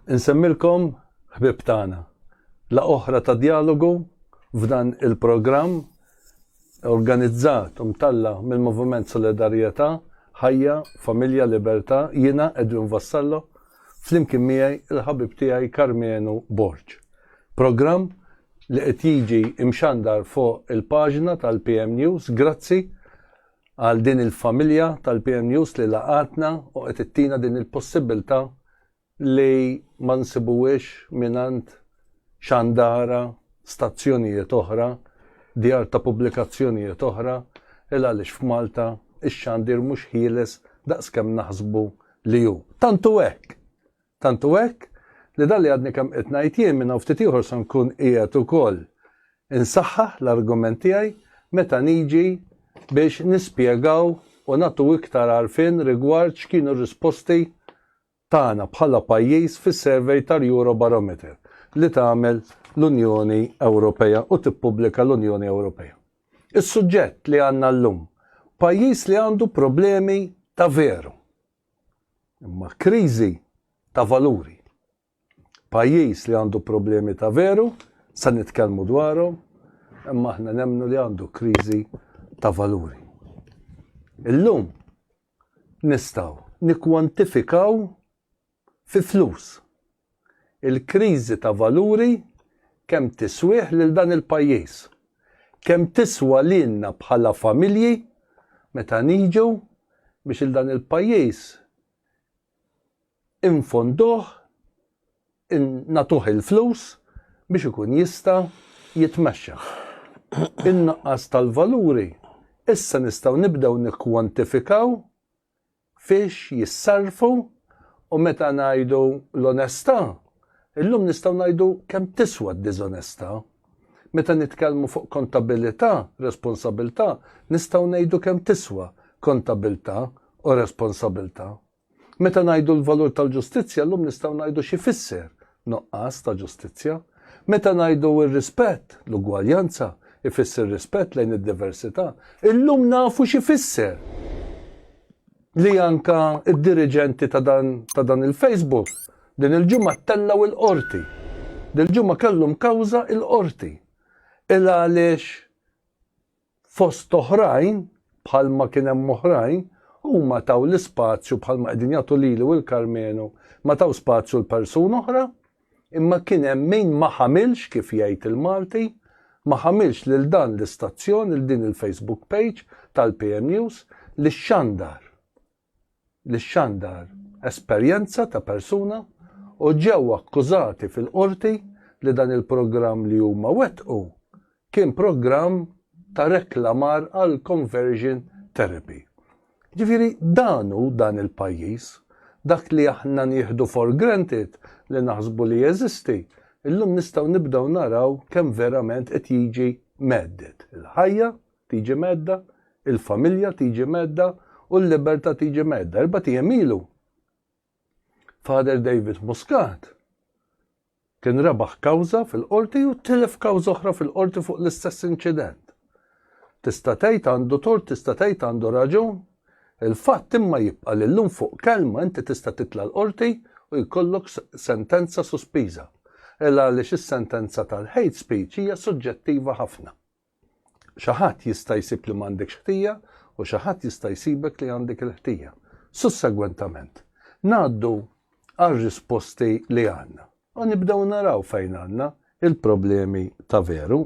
Insemmilkom ħbieb tagħna. Laqgħa oħra ta' djalogu f'dan il-programm organizzat u mtalla' mill-Moviment Solidarjetà, Ħajja, Familja, Libertà, jiena Edwin Vassallo, flimkien miegħi il-ħabib tiegħi Karmenu Borg. Programm li qed jiġi imxandar fuq il-paġna tal-PM News, grazzi għal din il-familja tal-PM News li laqatna u qed ittina din il-possibilità li ma nsibuhiex mingħand xandara, stazzjonijiet oħra, djar ta' pubblikazzjonijiet oħra, il għaliex f'Malta x-xandir mhux ħieles daqskemm naħsbu li hu. Tant hu hekk! Tant hu hekk li dan li għadni kemm qed ngħid jien minn hawn ftit ieħor se nkun qiegħed ukoll insaħħaħ l-argument tiegħi meta niġi biex nispjegaw u nagħtu iktar għarfien rigward x'kienu r-risposti tagħna bħala pajjiż fis-survey tal-Eurobarometer li tagħmel l-Unjoni Ewropea u tippubblika l-Unjoni Ewropea. Is-suġġett li għandna llum, pajjiż li għandu problemi ta' veru, imma kriżi ta' valuri. Pajjiż li għandu problemi ta' veru, se nitkellmu dwarhom, imma aħna nemmnu li għandu kriżi ta' valuri. Illum nistgħu nikkwantifikaw fi flus il-kriżi ta' valuri kemm tiswih lil dan il-pajjiż, kemm tiswa lilna bħala familji meta niġu biex il dan il-pajjiż infonduh, nagħtuh il-flus biex ikun jista' jitmexxa. In-nuqqas tal-valuri issa nistgħu nibdew nikkwantifikaw fiex jissarrfu u meta ngħidu l-onestà, illum nistgħu ngħidu kemm tiswa d-diżonestà. Meta nitkellmu fuq kontabilità, responsabilità, nistgħu ngħidu kemm tiswa kontabilità u responsabilità. Meta ngħidu l-valur tal-ġustizzja llum nistgħu ngħidu x'ifisser nuqqas ta' ġustizzja. Meta ngħidu r-rispett, l-ugwaljanza, ifisser rispett lejn id-diversità, illum nafu x'ifisser li anka d-diriġenti ta' dan ta' dan il-Facebook din il-ġimgħa ttellgħu il-qorti. Dil-ġimgħa kellhom kawża il-qorti. Il għaliex Fost oħrajn, bħalma kien hemm oħrajn, huma taw l-ispazju bħalma qegħdin jagħtu lili u l-Karmenu, ma taw spazju l-persuna oħra, imma kien hemm min ma ħamilx kif jgħid il-Malti, ma ħamilx lil dan l-istazzjon, lil din il-Facebook page tal-PM News li xxandar li xxandar esperjenza ta' persuna u ġew akkużati fil-Qorti li dan il-programm li huma wettqu kien programm ta' reklamar għal conversion therapy. Ġifieri dan hu dan il-pajjiż, dak li aħna nieħdu for granted li naħsbu li jeżisti, illum nistgħu nibdew naraw kemm verament qed jiġi mhedded. Il-ħajja tiġi mhedda, il-familja tiġi mhedda u l-libertà tiġi mhedda. Erbat ijiem ilu Father David Muscat kien rebaħ kawża fil-qorti u tilef kawża oħra fil-qorti fuq l-istess inċident. Tista' tgħid għandu tort, tista' tgħid għandu raġun. Il-fatt imma jibqa' li llum fuq kelma inti tista' titla' l-qorti u jkollok sentenza sospiża. Il għaliex is-sentenza tal-hate speech hija suġġettiva ħafna. Xi ħadd jista' jsib li m'għandekx ħtija u xi ħadd jista' jsibek li għandek il-ħtija. Sussegwentament, ngħaddu għar-risposti li għandna u nibdew naraw fejn għandna il-problemi ta' veru.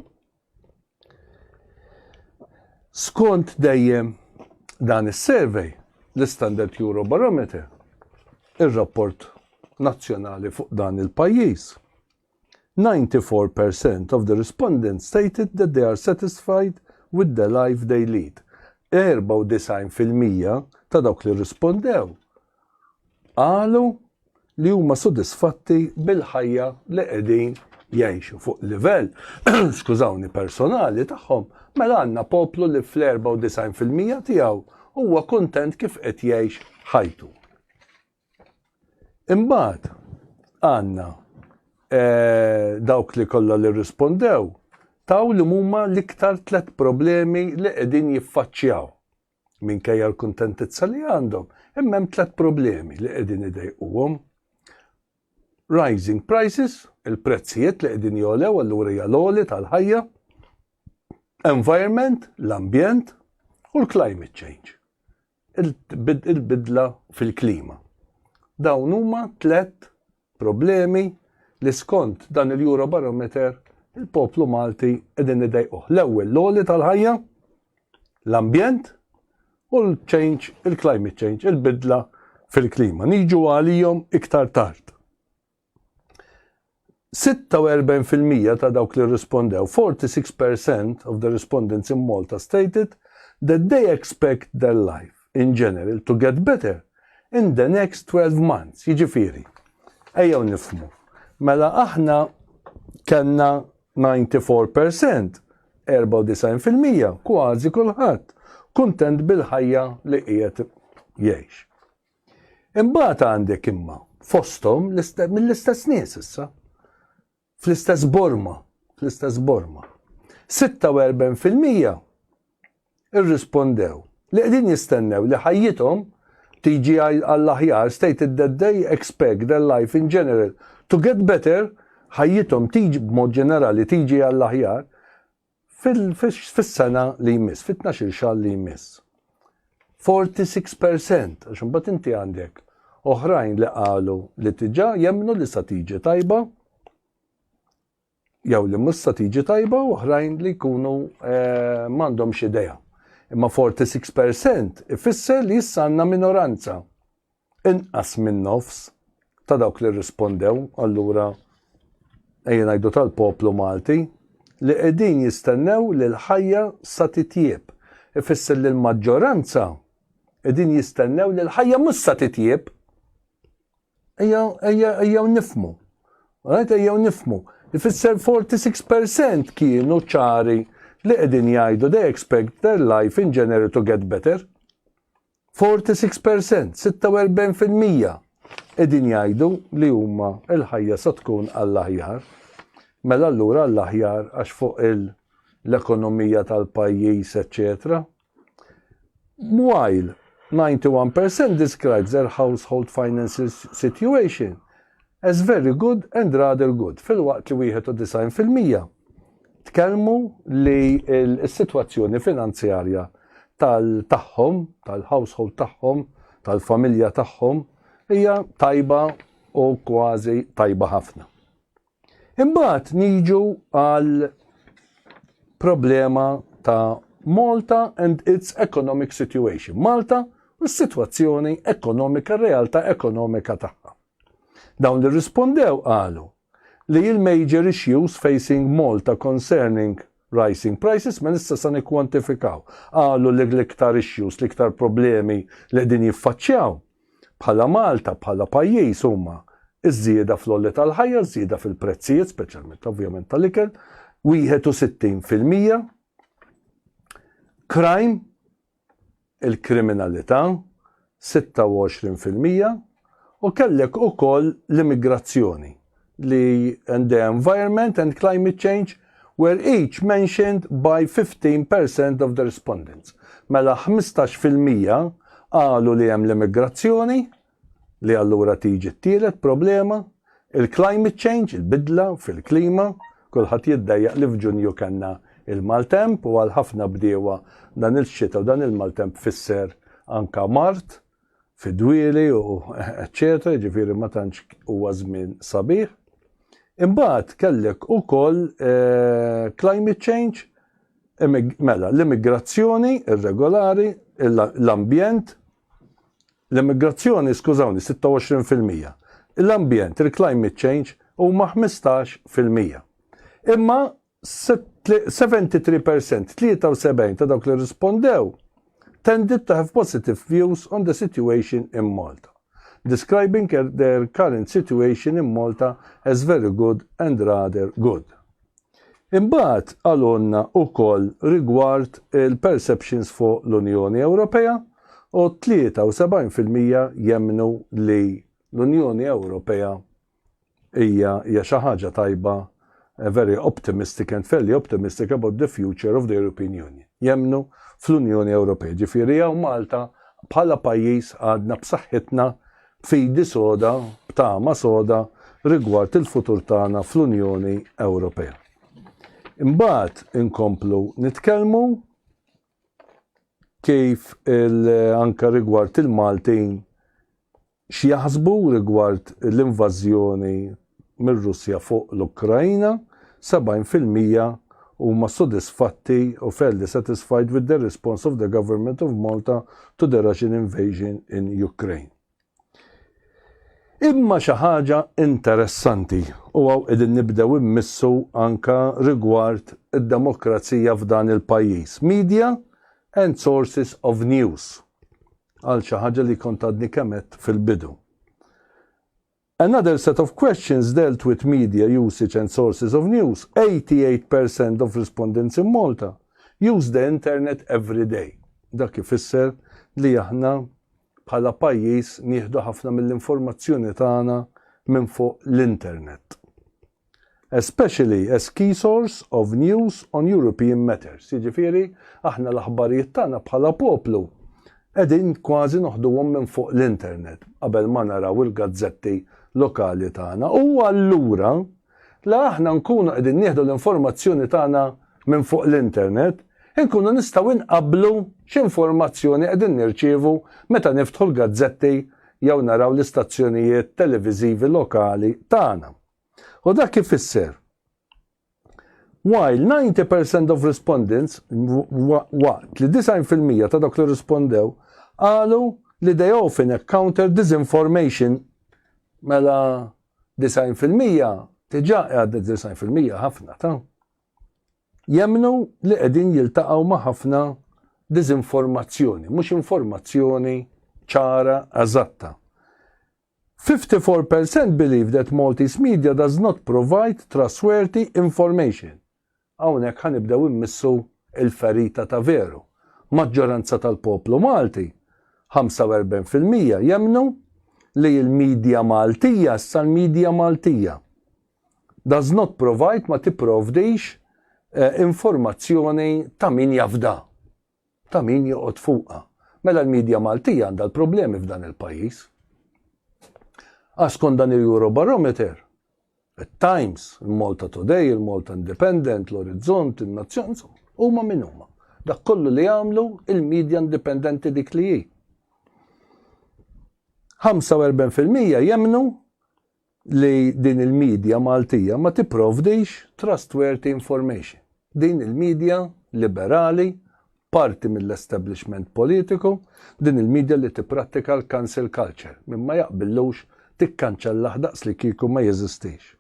Skont dejjem dan is-survey, l-Standard Eurobarometer, ir-rapport nazzjonali fuq dan il-pajjiż, 94% of the respondents stated that they are satisfied with the life they lead. 94% ta' dawk li rrispondew qalu li huma sodisfatti bil-ħajja li qegħdin jgħixu fuq livell, skużawni, personali tagħhom, mela għandna poplu li fl-94% tiegħu huwa kuntent kif qed jgħix ħajtu. Imbagħad għandna eh, dawk li kollha li rrispondew taw li huma l-iktar tlet problemi li qegħdin jiffaċċjaw minkejja l-kuntentizza li għandhom, imma hemm tlet problemi li qegħdin idejquhom. Rising prices, il-prezzijiet li qegħdin jogħlew allura hija l-għoli tal-ħajja, environment, l-ambjent u l-climate change, il-bidla fil-klima. Dawn huma tlett problemi li skont dan il-Eurobarometer il-poplu Malti qegħdin idejquh. L-ewwel l-għoli tal-ħajja, l-ambjent u l-change, il-climate change, il-bidla fil-klima. Niġu għalihom iktar tard. 46% ta' dawk li rrispondew, 46% of the respondents in Malta stated that they expect their life in general to get better in the next 12 months. Jiġifieri, ejjew nifhmu. Mela aħna kellna 94%, 94%, kważi kulħadd kuntent bil-ħajja li qiegħed jgħix. Imbagħad għandek imma fosthom mill-istess nies issa. Fl-istess borma, fl-istess borma. 46% irrispondew li qegħdin jistennew li ħajjithom tiġi għall-aħjar stated that they expect their life in general to get better ħajjithom tiġi b'mod ġenerali tiġi għall-aħjar fis-sena li jmiss, fit-12 xahar li jmiss. 46% għax imbagħad inti għandek oħrajn li qalu li tiġa jemmnu li sa tiġi tajba jew li mhux sa tiġi tajba u oħrajn li jkunu eh, m'għandhomx idea. Imma 46% ifisser li issa għandna minoranza inqas minn nofs ta' dawk li rrispondew allura ejja ngħidu tal-poplu Malti li qegħdin jistennew li l-ħajja sa titjieb. Ifisser li l-maġġoranza qegħdin jistennew li l-ħajja mhux sa titjieb. Ejja, ejja, ejja nifmu. Right? Ejja nifmu. Ifisser 46% kienu ċari li qegħdin jgħidu they expect their life in general to get better. 46%, 46% qegħdin jgħidu li huma l-ħajja sa tkun għall-aħjar. Mela allura għall-aħjar għax fuq l-ekonomija tal-pajjiż, eccetera. While 91% describes their household financial situation as very good and rather good, filwaqt li 91% tkellmu li s-sitwazzjoni finanzjarja tal-tagħhom, tal-household tagħhom, tal-familja tagħhom hija tajba u kważi tajba ħafna. Imbagħad niġu għal problema ta' Malta and its economic situation. Malta u s-sitwazzjoni ekonomika, realtà ekonomika tagħha. Dawn li rispondew qalu li il-major issues facing Malta concerning rising prices ma nista sa nikkwantifikaw. Qalu li l-iktar issues, l-iktar problemi li qegħdin jiffaċċjaw bħala Malta, bħala pajjiż huma iż-żieda fl-għoli tal-ħajja, żieda fil-prezzijiet, speċjalment ovvjament tal-ikel, 61%, crime, il-kriminalità, 26%, u kellek ukoll l-immigrazzjoni li and the environment and climate change were each mentioned by 15% of the respondents. Mela 15% qalu li hemm l-immigrazzjoni, li allura tiġi t-tielet problema, il-climate change, il-bidla fil-klima, kulħadd jiddejjaq li f'Ġunju kellna il-maltemp u għal ħafna bdiewa dan il-xita u dan il-maltemp fisser anka mard fid-dwieli u eċċetera, ġifieri ma tantx huwa żmien sabiħ. Imbagħad kellek ukoll eh, climate change, mela l-immigrazzjoni irregolari, l-ambjent, l-immigrazzjoni, skużawni, 26%. L-ambjent, il-climate change huma 15%. Imma 73%, 73 ta' dawk li rispondew tended to have positive views on the situation in Malta, describing their current situation in Malta as very good and rather good. Imbagħad qalulna wkoll rigward il-perceptions fuq l-Unjoni Ewropea u 73% jemmnu li l-Unjoni Ewropea hija hija xi ħaġa tajba very optimistic and fairly optimistic about the future of the European Union. Jemmnu fl-Unjoni Ewropea. Ġifieri hawn Malta bħala pajjiż għadna b'saħħitna b'fidi soda, b'tama soda rigward il-futur tagħna fl-Unjoni Ewropea. Imbagħad inkomplu nitkellmu kif anka rigward il-Maltin x'jaħsbu rigward l-invażjoni mir-Russja fuq l-Ukrajna, 70% huma sodisfatti u fairly satisfied with the response of the government of Malta to the Russian invasion in Ukraine. Imma xi ħaġa interessanti, u hawn qegħdin nibdew immissu anka rigward id-demokrazija f'dan il-pajjiż, media and sources of news, għal xi ħaġa li kont għadni kemm għedt fil-bidu. Another set of questions dealt with media usage and sources of news. 88% of respondents in Malta use the internet every day. Dak ifisser li aħna bħala pajjiż nieħdu ħafna mill-informazzjoni tagħna minn fuq l-internet. Especially as key source of news on European matters. Jiġifieri aħna l-aħbarijiet tagħna bħala poplu qegħdin kważi noħduhom minn fuq l-internet qabel ma naraw il-gazzetti lokali tagħna. U allura la aħna nkunu qegħdin nieħdu l-informazzjoni tagħna minn fuq l-internet, inkunu nistgħu inqabblu x'informazzjoni qegħdin nirċievu meta niftħu l-gazzetti jew naraw l-istazzjonijiet televiżivi lokali tagħna. U dak ifisser While 90% of respondents, waqt li 90% ta' dawk li rispondew, qalu li they often encounter disinformation mela 90% diġà għadda 90% ħafna ta' jemmnu li qegħdin jiltaqgħu ma' ħafna diżinformazzjoni, mhux informazzjoni ċara eżatta. 54% believe that Maltese media does not provide trustworthy information. Hawnhekk ħa nibdew immissu il-ferita ta' veru. Maġġoranza tal-poplu Malti, 45% jemmnu li l-media Maltija, issa l-media Maltija, does not provide ma tipprovdix eh, informazzjoni ta' min jafda, ta' min joqgħod fuqha. Mela l-medja Maltija għandha l-problemi f'dan il-pajjiż. Għax skont dan il-Eurobarometer, il-Times, il-Malta Today, il-Malta Independent, l-Orizzont, il-Nazzjon, insomma, huma min huma. Dak kollu li jagħmlu il-medja indipendenti dik li hi. 45% jemmnu li din il-media Maltija ma tipprovdix trustworthy information. Din il-media liberali, parti mill-establishment politiku, din il-media li tipprattika l-cancel culture, min ma jaqbillux tikkanċellah daqs li kieku ma jeżistix.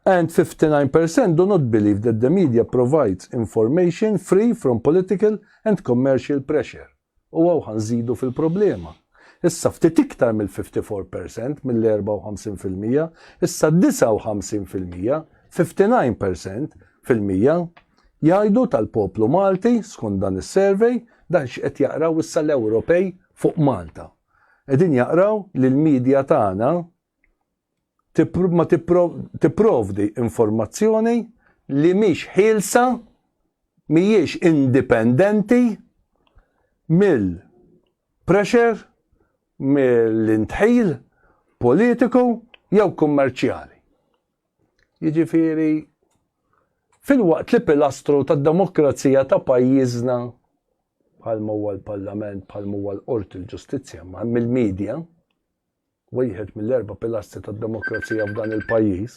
And 59% do not believe that the media provides information free from political and commercial pressure. U hawn ħa nżidu fil-problema. Issa ftit iktar mill-54%, mill-54%, issa 59%, 59% fil-mija, jgħidu tal-poplu Malti, skont dan is-survey, dan x'qed jaqraw issa l-Ewropej fuq Malta. Qegħdin jaqraw li l-media tagħna ma tipprovdi informazzjoni li mhix ħielsa, mhijiex indipendenti mill-pressure, mill-indħil politiku jew kummerċjali. Jiġifieri filwaqt li pilastru tad-demokrazija ta' pajjiżna bħalma huwa l-Parlament, bħalma huwa l-Qorti l-Ġustizzja, ma mill-medja, wieħed mill-erba' pilastri tad-demokrazija f'dan il-pajjiż,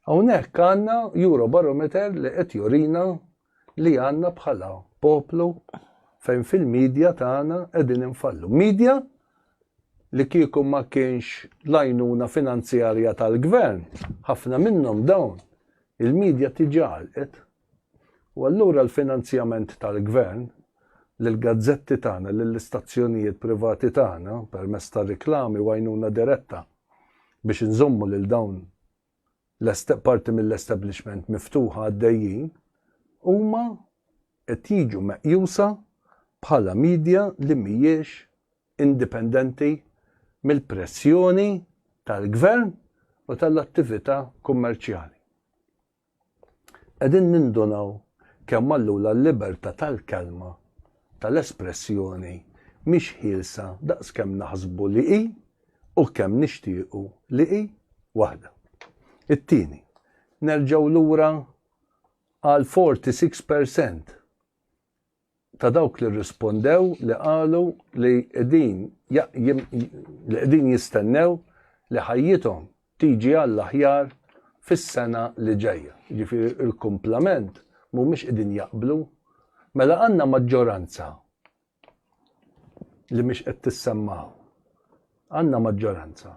hawnhekk għandna Eurobarometer li qed jurina li għandna bħala poplu fejn fil-medja tagħna qegħdin infallu. Media li kieku ma kienx l-għajnuna finanzjarja tal-gvern, ħafna minnhom dawn il-media tiġi għalqet. U allura l-finanzjament tal-gvern lill-gazzetti tagħna, lill-istazzjonijiet privati tagħna permezz ta' riklami u għajnuna diretta biex inżommu lil dawn parti mill-establishment miftuħa għaddejjin, huma qed jiġu meqjusa bħala media li mhijiex indipendenti mill-pressjoni tal-gvern u tal-attività kummerċjali. Qegħdin nindunaw kemm allura l-libertà tal-kelma, tal-espressjoni mhix ħielsa daqs kemm naħsbu li hi. U kemm nixtiequ li hi waħda. It-tieni, nerġgħu lura għal 46% ta' dawk li rrispondew li qalu li qegħdin li qegħdin jistennew li ħajjithom tiġi għall-aħjar fis-sena li ġejja. Jiġifieri l-kumplament mhumiex qegħdin jaqblu. Mela għandna maġġoranza li mhix qed tissemma hawn. Għandna maġġoranza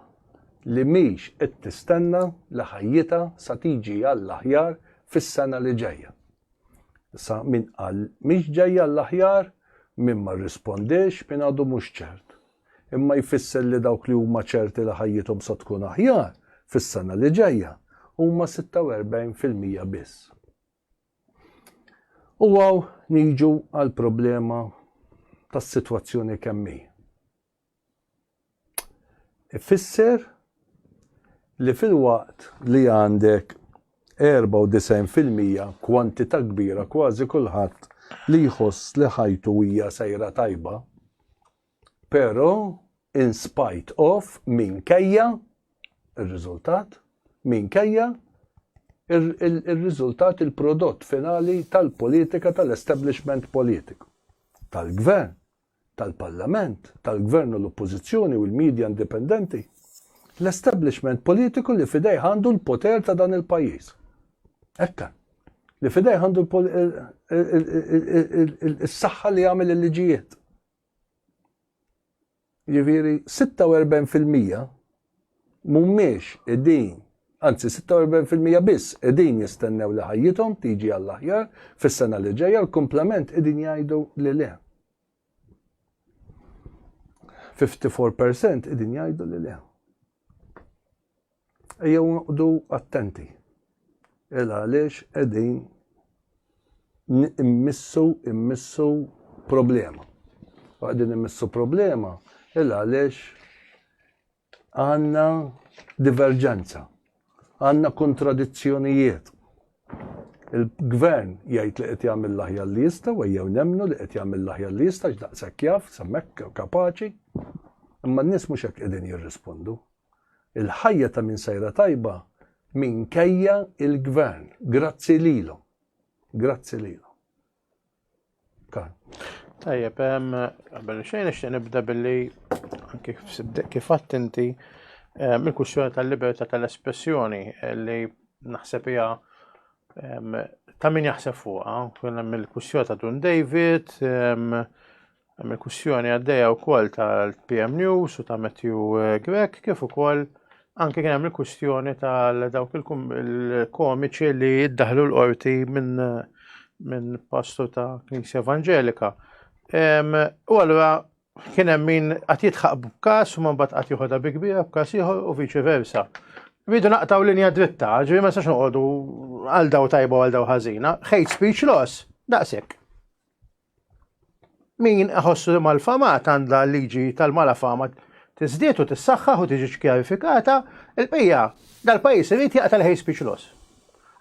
li mhix qed tistenna li ħajjitha sa tiġi għall-aħjar fis-sena li ġejja. Issa min qal mhix ġejja għall-aħjar, min ma rrispondiex, min għadu mhux ċert. Imma jfisser li dawk li huma ċerti li ħajjithom sa tkun aħjar fis-sena li ġejja huma 46% biss. U hawn niġu għall-problema tas-sitwazzjoni kemm hi. Ifisser li filwaqt li għandek 94% kwantità kbira kważi kulħadd li jħoss li ħajtu hija sejra tajba, però in spite of minkejja ir-riżultat, minkejja ir-riżultat il-prodott finali tal-politika tal-establishment politiku, tal-gvern, tal-Parlament, tal-Gvern u l-Oppożizzjoni u l-media indipendenti, l-establishment politiku li f'idejh għandu l-poter ta' dan il-pajjiż. Ekka, li f'idejh għandu s-saħħa li jagħmel il-liġijiet. Jiġifieri 46% mhumiex qegħdin, anzi 46% biss qegħdin jistennew li ħajjithom tiġi għall-aħjar fis-sena li ġejja, l-kumplament qegħdin jgħidu li le. 54% qegħdin jgħidu li le. Ejjew noqdu attenti. Il għaliex qegħdin immissu immissu problema. U qegħdin immissu problema il għaliex għandna diverġenza, għandna kontradizzjonijiet. Il-gvern jgħid li qed jagħmel l-aħjar li jista' u ejjew nemmnu li qed jagħmel l-aħjar li jista' x'daqshekk jaf, s'hemmhekk kapaċi. Imma n-nies mhux hekk qegħdin jirrispondu. Il-ħajja ta' min sejra tajba minkejja il-gvern, grazzi lilhom. Grazzi lilhom. Karl. Tajjeb, qabel xejn nixtieq nibda billi anke kif għadt inti il-kwistjoni tal-libertà tal-espressjoni li naħseb hija ta' min jaħseb fuqha, kien hemm il-kwistjoni ta' Dun David, Hemm il-kwistjoni għaddejja wkoll tal-PM News u ta' Matthew eh, Grech kif ukoll anke kien hemm il-kwistjoni tal dawk il-komiċi li jiddaħlu l-qorti minn minn pastor ta' Knisja Evanġelika. U allura kien hemm min qatt jitħaq b'każ u mbagħad qatt joħodha bi kbira b'każ ieħor u viċi versa. Rridu naqtaw linja dritta, ġifieri ma nistax noqogħdu għal daw tajba u għal daw ħażina. Hate speech laws, daqshekk. Min iħossu li malfamat għandha l-liġi tal-malafama tiżdied u tissaħħaħ u tiġi ċkjarifikata, il-bqija dal-pajjiż irid jaqta' l-hate speech laws.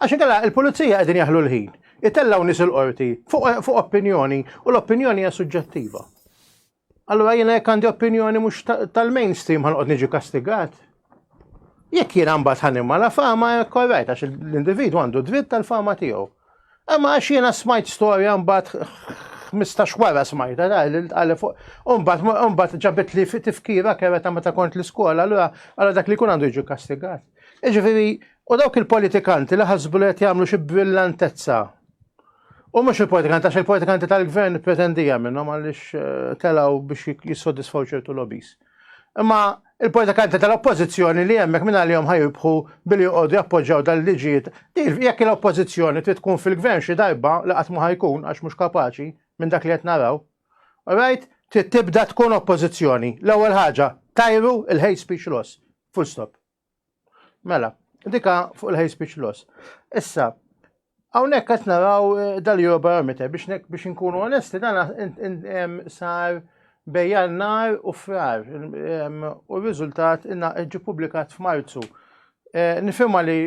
Għax inkella il-pulizija qegħdin jaħlu l-ħin, itellgħu nies il-qorti fuq opinjoni u l-opinjoni hija suġġettiva. Allura jiena jekk għandi opinjoni mhux tal-mainstream ħanqod niġi kastigat. Jekk jiena mbagħad ħanim la fama, korrett għax l-individwu għandu dritt tal-fama tiegħu. Imma għax jiena smajt storja mbagħad 15 wara smajta da li tqal fuq u mbagħad ġabit li tifkira kera ta' meta kont l-iskola, allura allura dak li jkun għandu jiġi kastigat. Jiġifieri, u dawk il-politikanti li ħasbu li qed jagħmlu xi brillantezza U mhux il-politikanti, għax il-politikanti tal-gvern pretendija minnhom għaliex eh, telgħu biex jissodisfaw ċertu lobbies. Imma il-politikanti tal-oppożizzjoni li hemmhekk minn għalihom ħajibħu billi joqogħdu jappoġġjaw dal-liġijiet. Jekk l-oppożizzjoni trid tkun fil-gvern xi darba li qatt ma ħajkun għax mhux kapaċi minn dak li qed naraw. Alright, trid tibda tkun oppożizzjoni. L-ewwel ħaġa, tajru il-hate speech laws. Full stop. Mela, dika fuq il-hate speech laws. Issa, hawnhekk qed naraw eh, dal-Eurobarometer biex biex inkunu onesti dan sar bejn Jannar u Frar u r-riżultat ġi publikat f'Marzu. Eh, nifhimha li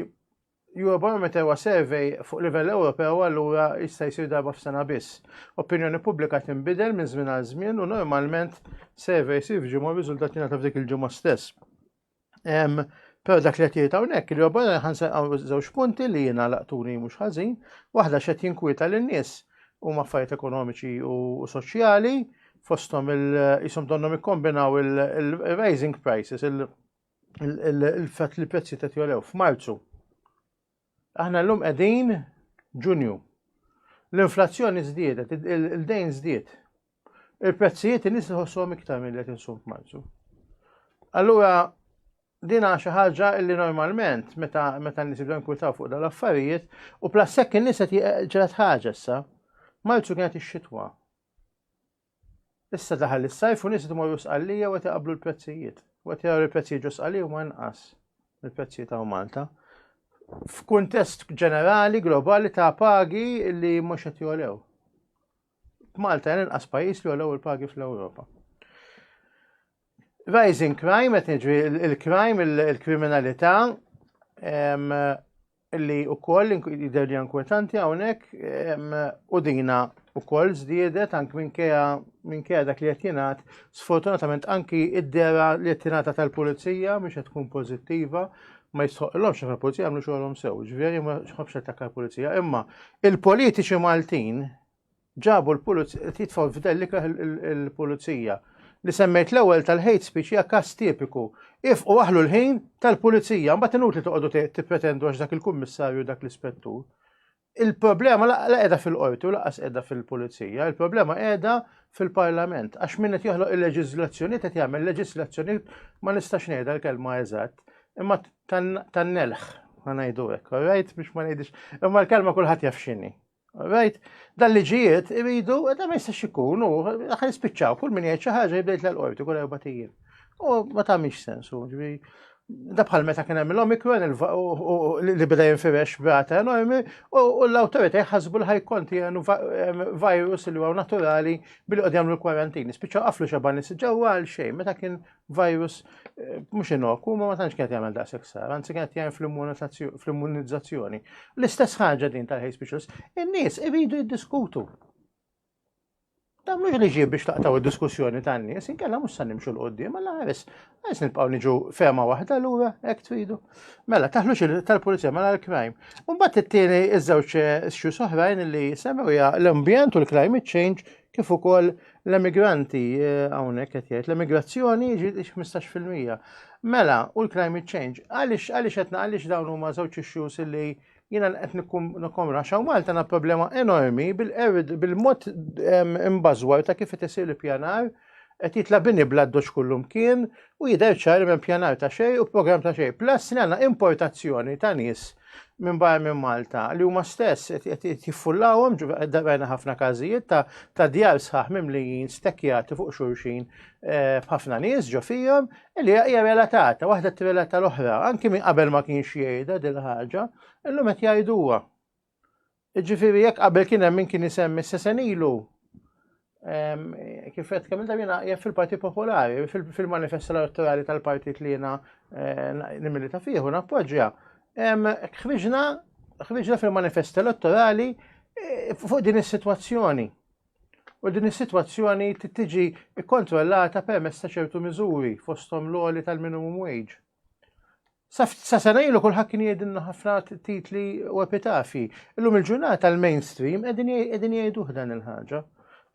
Eurobarometer huwa survey fuq livell Ewropew allura jista' jsir darba f'sena biss. Opinjoni pubblika tinbidel minn żmien għal żmien u normalment survey jsir f'ġimgħa u r-riżultat jingħata f'dik il-ġimgħa stess. Però dak li qed jgħid hawnhekk li Obama ħansen żewġ punti li jiena laqtuni mhux ħażin, waħda x'qed jinkwieta lin-nies huma affarijiet ekonomiċi u soċjali, fosthom il-jisom donhom ikkombinaw il-rising prices, il-fatt li prezzi qed jolew f'Marzu. Aħna llum qegħdin Ġunju. L-inflazzjoni żdiedet, il-dejn żdied. Il-prezzijiet in-nies iħossuhom iktar milli qed insum f'Marzu. Allura din xi ħaġa li normalment meta meta n-nies jibdew inkwitaw fuq dal-affarijiet u plus hekk in-nies qed ġrat ħaġa issa. Marzu kienet ix-xitwa. Issa daħal is-sajf u nies imorru Sqallija u qed iqabblu l-prezzijiet. U qed jaraw il-prezzijiet ġo Sqallija huma inqas mill-prezzijiet hawn Malta. F'kuntest ġenerali globali ta' pagi li mhux qed jogħlew. Malta hija l-inqas pajjiż li jogħlew il-pagi fl-Ewropa. Rising crime, qed niġri il-crime, il-kriminalità, li wkoll jidher li inkwetanti hawnhekk u dina wkoll żdiedet anki minkejja minkejja dak li qed jingħad, sfortunatament anki id-dera li qed tingħata tal-pulizija mhux qed tkun pożittiva, ma jistħoqilhomx għax il-pulizija għamlu xogħolhom sew, ġifieri ma nħobbx attakka l-pulizija, imma il-politiċi Maltin ġabu l-pulizija, jitfgħu f'dell ikrah il-pulizija. Li semmejt l-ewwel tal-hate speech hija każ tipiku. Ifqu aħlu l-ħin tal-pulizija, mbagħad inutli toqgħodu tippretendu għax dak il-kummissarju dak l-ispettur. Il-problema la qiegħda fil-qorti u laqas qiegħda fil-pulizija, il-problema qiegħda fil-parlament. Għax min qed joħloq il-leġiżlazzjoni qed jagħmel leġiżlazzjoni ma nistax ngħidha l-kelma eżatt, imma tan-nelħ ħa ngħidu hekk, all right? Biex ma ngħidix, imma l-kelma kulħadd jaf x'inhi. Right? Dan liġijiet iridu, da ma jistax ikun, u ħan nispiċċaw, kull min jgħid xi ħaġa jibda jitla' l-qorti kull erba' U ma tagħmilx sens, ġifieri da bħal meta kien hemm l-Omicron li beda jinfirex b'rata enormi u l-awtorità jħasbu li ħajkontienu virus li huwa naturali billi qed jagħmlu l-kwarantini. Spiċċaw qaflu xeba nies ġewwa għal xejn meta kien virus eh, mhux inoku ma ma tantx kienet jagħmel daqshekk sar, anzi kienet jgħin fl-immunizzazzjoni. L-istess ħaġa din tal-hate speeches, in-nies iridu jiddiskutu. Tagħmlux liġi biex taqtaw id-diskussjoni tan-nies, inkella mhux se nimxu l qudiem alla ħares. Ħares nibqgħu niġu fema waħda lura hekk tridu. Mela, taħlux tal-pulizija mela l-crime. Mbagħad it-tieni iż-żewġ issues oħrajn li semmew hija l-ambjent u l-climate change kif ukoll l-emigranti eh, hawnhekk qed jgħid l-emigrazzjoni jiġi 15%. Mela, u l-climate change, għaliex għaliex qed għaliex dawn huma żewġ issues li jiena qed nikkomra xaw Malta għandna problema enormi bil-mod imbażwar ta' kif qed isir l-ippjanar qed jitla' bini bla doċ kullum kien u jidher ċar minn pjanar ta' xejn u programm ta' xejn. Plus li għandna importazzjoni ta' nies minn barra minn Malta li huma stess qed jiffullawhom rajna ħafna każijiet ta' ta' djar sħaħ mimlijin stekjati fuq xulxin eh, b'ħafna nies ġo fihom li hija relatata, waħda tirrelata l-oħra, anki minn qabel ma kienx jgħidha din ħaġa, illum qed jgħiduha. Ġifieri jekk qabel kien hemm min kien isemmi sesen ilu kif qed kemm darba jiena jaf fil-Partit Popolari, fil-manifest elettorali tal-partit li jiena eh, nimilita fih u nappoġġja. Ħriġna ħriġna fil-manifest elettorali eh, fuq din is-sitwazzjoni. U din is-sitwazzjoni tiġi kkontrollata permezz ta' ċertu miżuri fosthom l-għoli tal-minimum wage. Sa sena ilu kulħadd kien jgħidilna ħafna titli u epitafi. Illum il-ġurnata l-mainstream qegħdin jgħiduh dan il-ħaġa.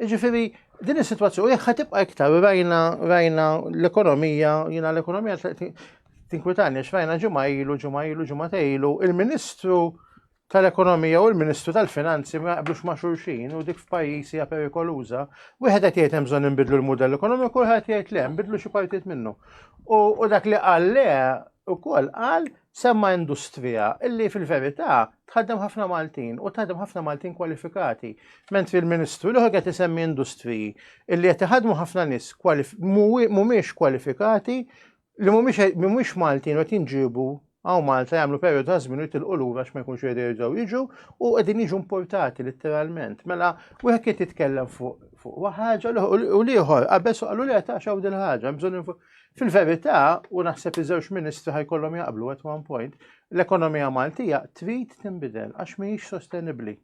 Jiġifieri din is-sitwazzjoni jekk ħa tibqa' iktar rajna rajna l-ekonomija, jiena l-ekonomija tinkwitani għax rajna ġimgħa ilu, ġimgħa ilu, ġimgħa ilu, il-Ministru tal-Ekonomija u l-Ministru tal-Finanzi ma jaqblux ma' xulxin u dik f'pajjiż hija perikoluża. Wieħed qed jgħid hemm bżonn inbidlu l-mudell ekonomiku, wieħed jgħid le, nbidlu xi partit minnu. U dak li qal le ukoll qal semma industrija illi fil-verità tħaddem ħafna Maltin u tħaddem ħafna Maltin kwalifikati. Mentri l-Ministru l qed isemmi industriji illi qed iħaddmu ħafna nies mhumiex kwalifikati li mhumiex Maltin u qed jinġiebu hawn Malta jagħmlu perjodu ta' żmien u jitilqu lura għax ma jkunx jridu jerġgħu jiġu u qegħdin jiġu importati litteralment. Mela wieħed kien jitkellem fuq fuq ħaġa u l-ieħor qabeż u qalu le ta' xaw din ħaġa bżonn Fil-verità, u naħseb iż-żewġ ministri ħajkollhom jaqblu at one point, l-ekonomija Maltija trid tinbidel għax mhijiex sostenibbli.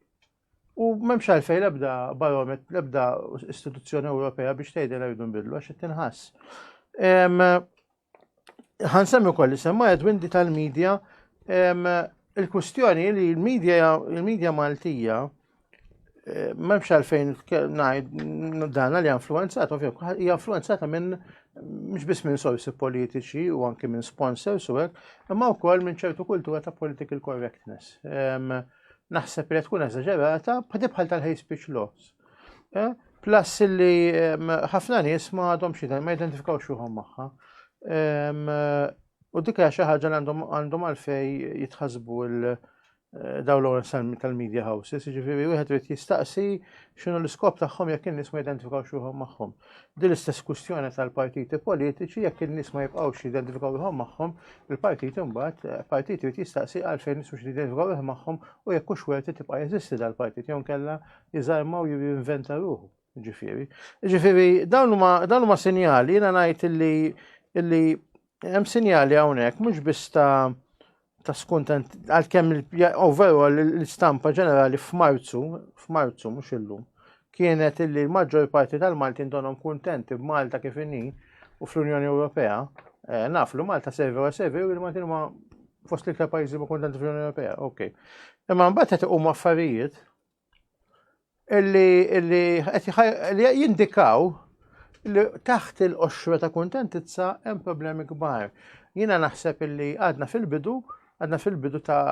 U m'hemmx għalfejn l-ebda baromet, l-ebda istituzzjoni Ewropea biex tgħidilha jridu nbidlu għax qed tinħass. Ħansemmi wkoll li semma Edwin di tal-medja il-kwistjoni li l-medja il-medja Maltija eh, m'hemmx għalfejn ngħid dan li influenzata, ovvja, hija influenzata minn mhux biss minn sorsi politiċi u anki minn sponsors u hekk, imma wkoll minn ċertu kultura ta' political correctness. Naħseb li tkun eżaġerata bħal tal-hate speech laws. Eh, plus li ħafna nies ma għadhomx ma jidentifikawx ruħhom magħha. U dik hija xi ħaġa li għandhom għalfej jitħasbu l eh, daw l tal-media houses, jiġifieri wieħed irid jistaqsi x'inhu l-iskop tagħhom jekk in-nies ma jidentifikawx ruħhom magħhom. Din l-istess kwistjoni tal-partiti politiċi jekk in-nies ma jibqgħux jidentifikaw ruħhom magħhom, il-partit imbagħad eh, partit irid jistaqsi għalfejn nies mhux jidentifikaw ruħhom magħhom u jekk hux werti tibqa' jeżisti dal-partit jew nkella jiżarma u jirrinventa ruħu. Ġifieri. Ġifieri dawn huma sinjali jiena ngħid illi illi hemm sinjali hawnhekk mhux biss ta' ta' skuntent għalkemm overall l-istampa ġenerali f'Marzu, f'Marzu mhux illum, kienet illi l-maġġor parti tal-Maltin donhom kuntenti b'Malta kif inhi u fl-Unjoni Ewropea. Eh, naf li Malta servi u servi u l-Maltin huma fost l-iktar pajjiżi ma kuntenti fl-Unjoni Ewropea, ok. Imma mbagħad qed iqumu affarijiet illi illi li jindikaw li taħt il-qoxra ta' kuntentizza hemm problemi kbar. Jiena naħseb illi għadna fil-bidu, għadna fil-bidu ta'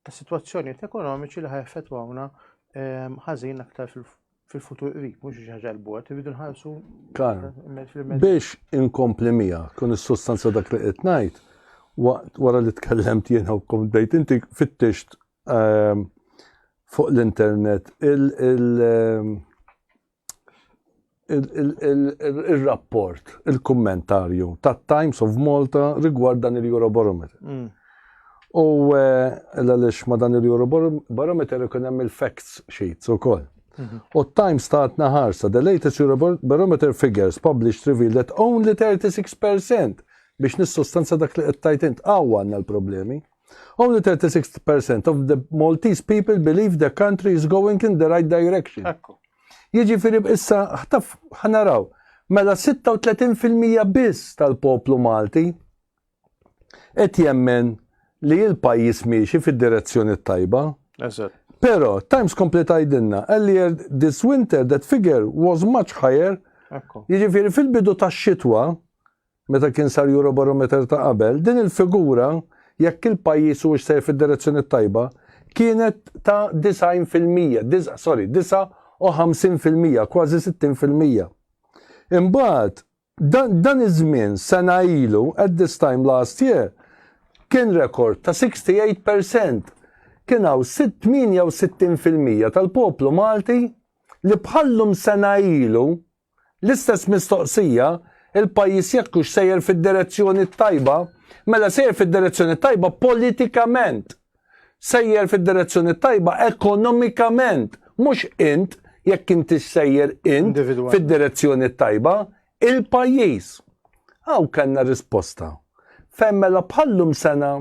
ta' situazzjonijiet ekonomiċi li ħajeffettwawna ehm, ħażin aktar fil-futur qrib, mhux xi ħaġa l-bogħod, irridu nħarsu Biex inkompli miegħek kun is-sustanza dak li qed ngħid, wara li tkellemt jiena u komplejt inti fittixt ehm, fuq l-internet ehm, il-rapport, il-kommentarju ta' Times of Malta rigward dan il-Eurobarometer. Mm. U eh, l-għalix ma dan il-Eurobarometer ikun hemm il-facts sheets ukoll. Mhm. U Times tatna ħarsa, the latest Eurobarometer figures published reveal that only 36% biex nissostanza dak li qed tajt int għandna l-problemi. Only 36% of the Maltese people believe the country is going in the right direction. Jiġifieri issa ħtaf ħanaraw. Mela 36% biss tal-poplu Malti qed jemmen li l-pajjiż miexi fid-direzzjoni tajba. Però Times kompli tgħidilna earlier this winter that figure was much higher. Jiġifieri fil-bidu tax-xitwa meta kien sar Eurobarometer ta' qabel, din il-figura, jekk il-pajjiż huwiex sejjer fid-direzzjoni t-tajba, kienet ta' 90%, sorry, 59%, kważi 60%. Imbagħad, dan, dan iż-żmien sena ilu, at this time last year, kien rekord ta' 68%. Kien hawn 68% tal-poplu Malti li bħallum sena ilu L-istess mistoqsija, il-pajjiż jekk hux sejjer fid-direzzjoni t-tajba, mela sejjer fid-direzzjoni t-tajba politikament. Sejjer fid-direzzjoni t-tajba ekonomikament, mhux int jekk intix sejjer int fid-direzzjoni t-tajba, il-pajjiż. Hawn kellna risposta. Fejn mela bħallum sena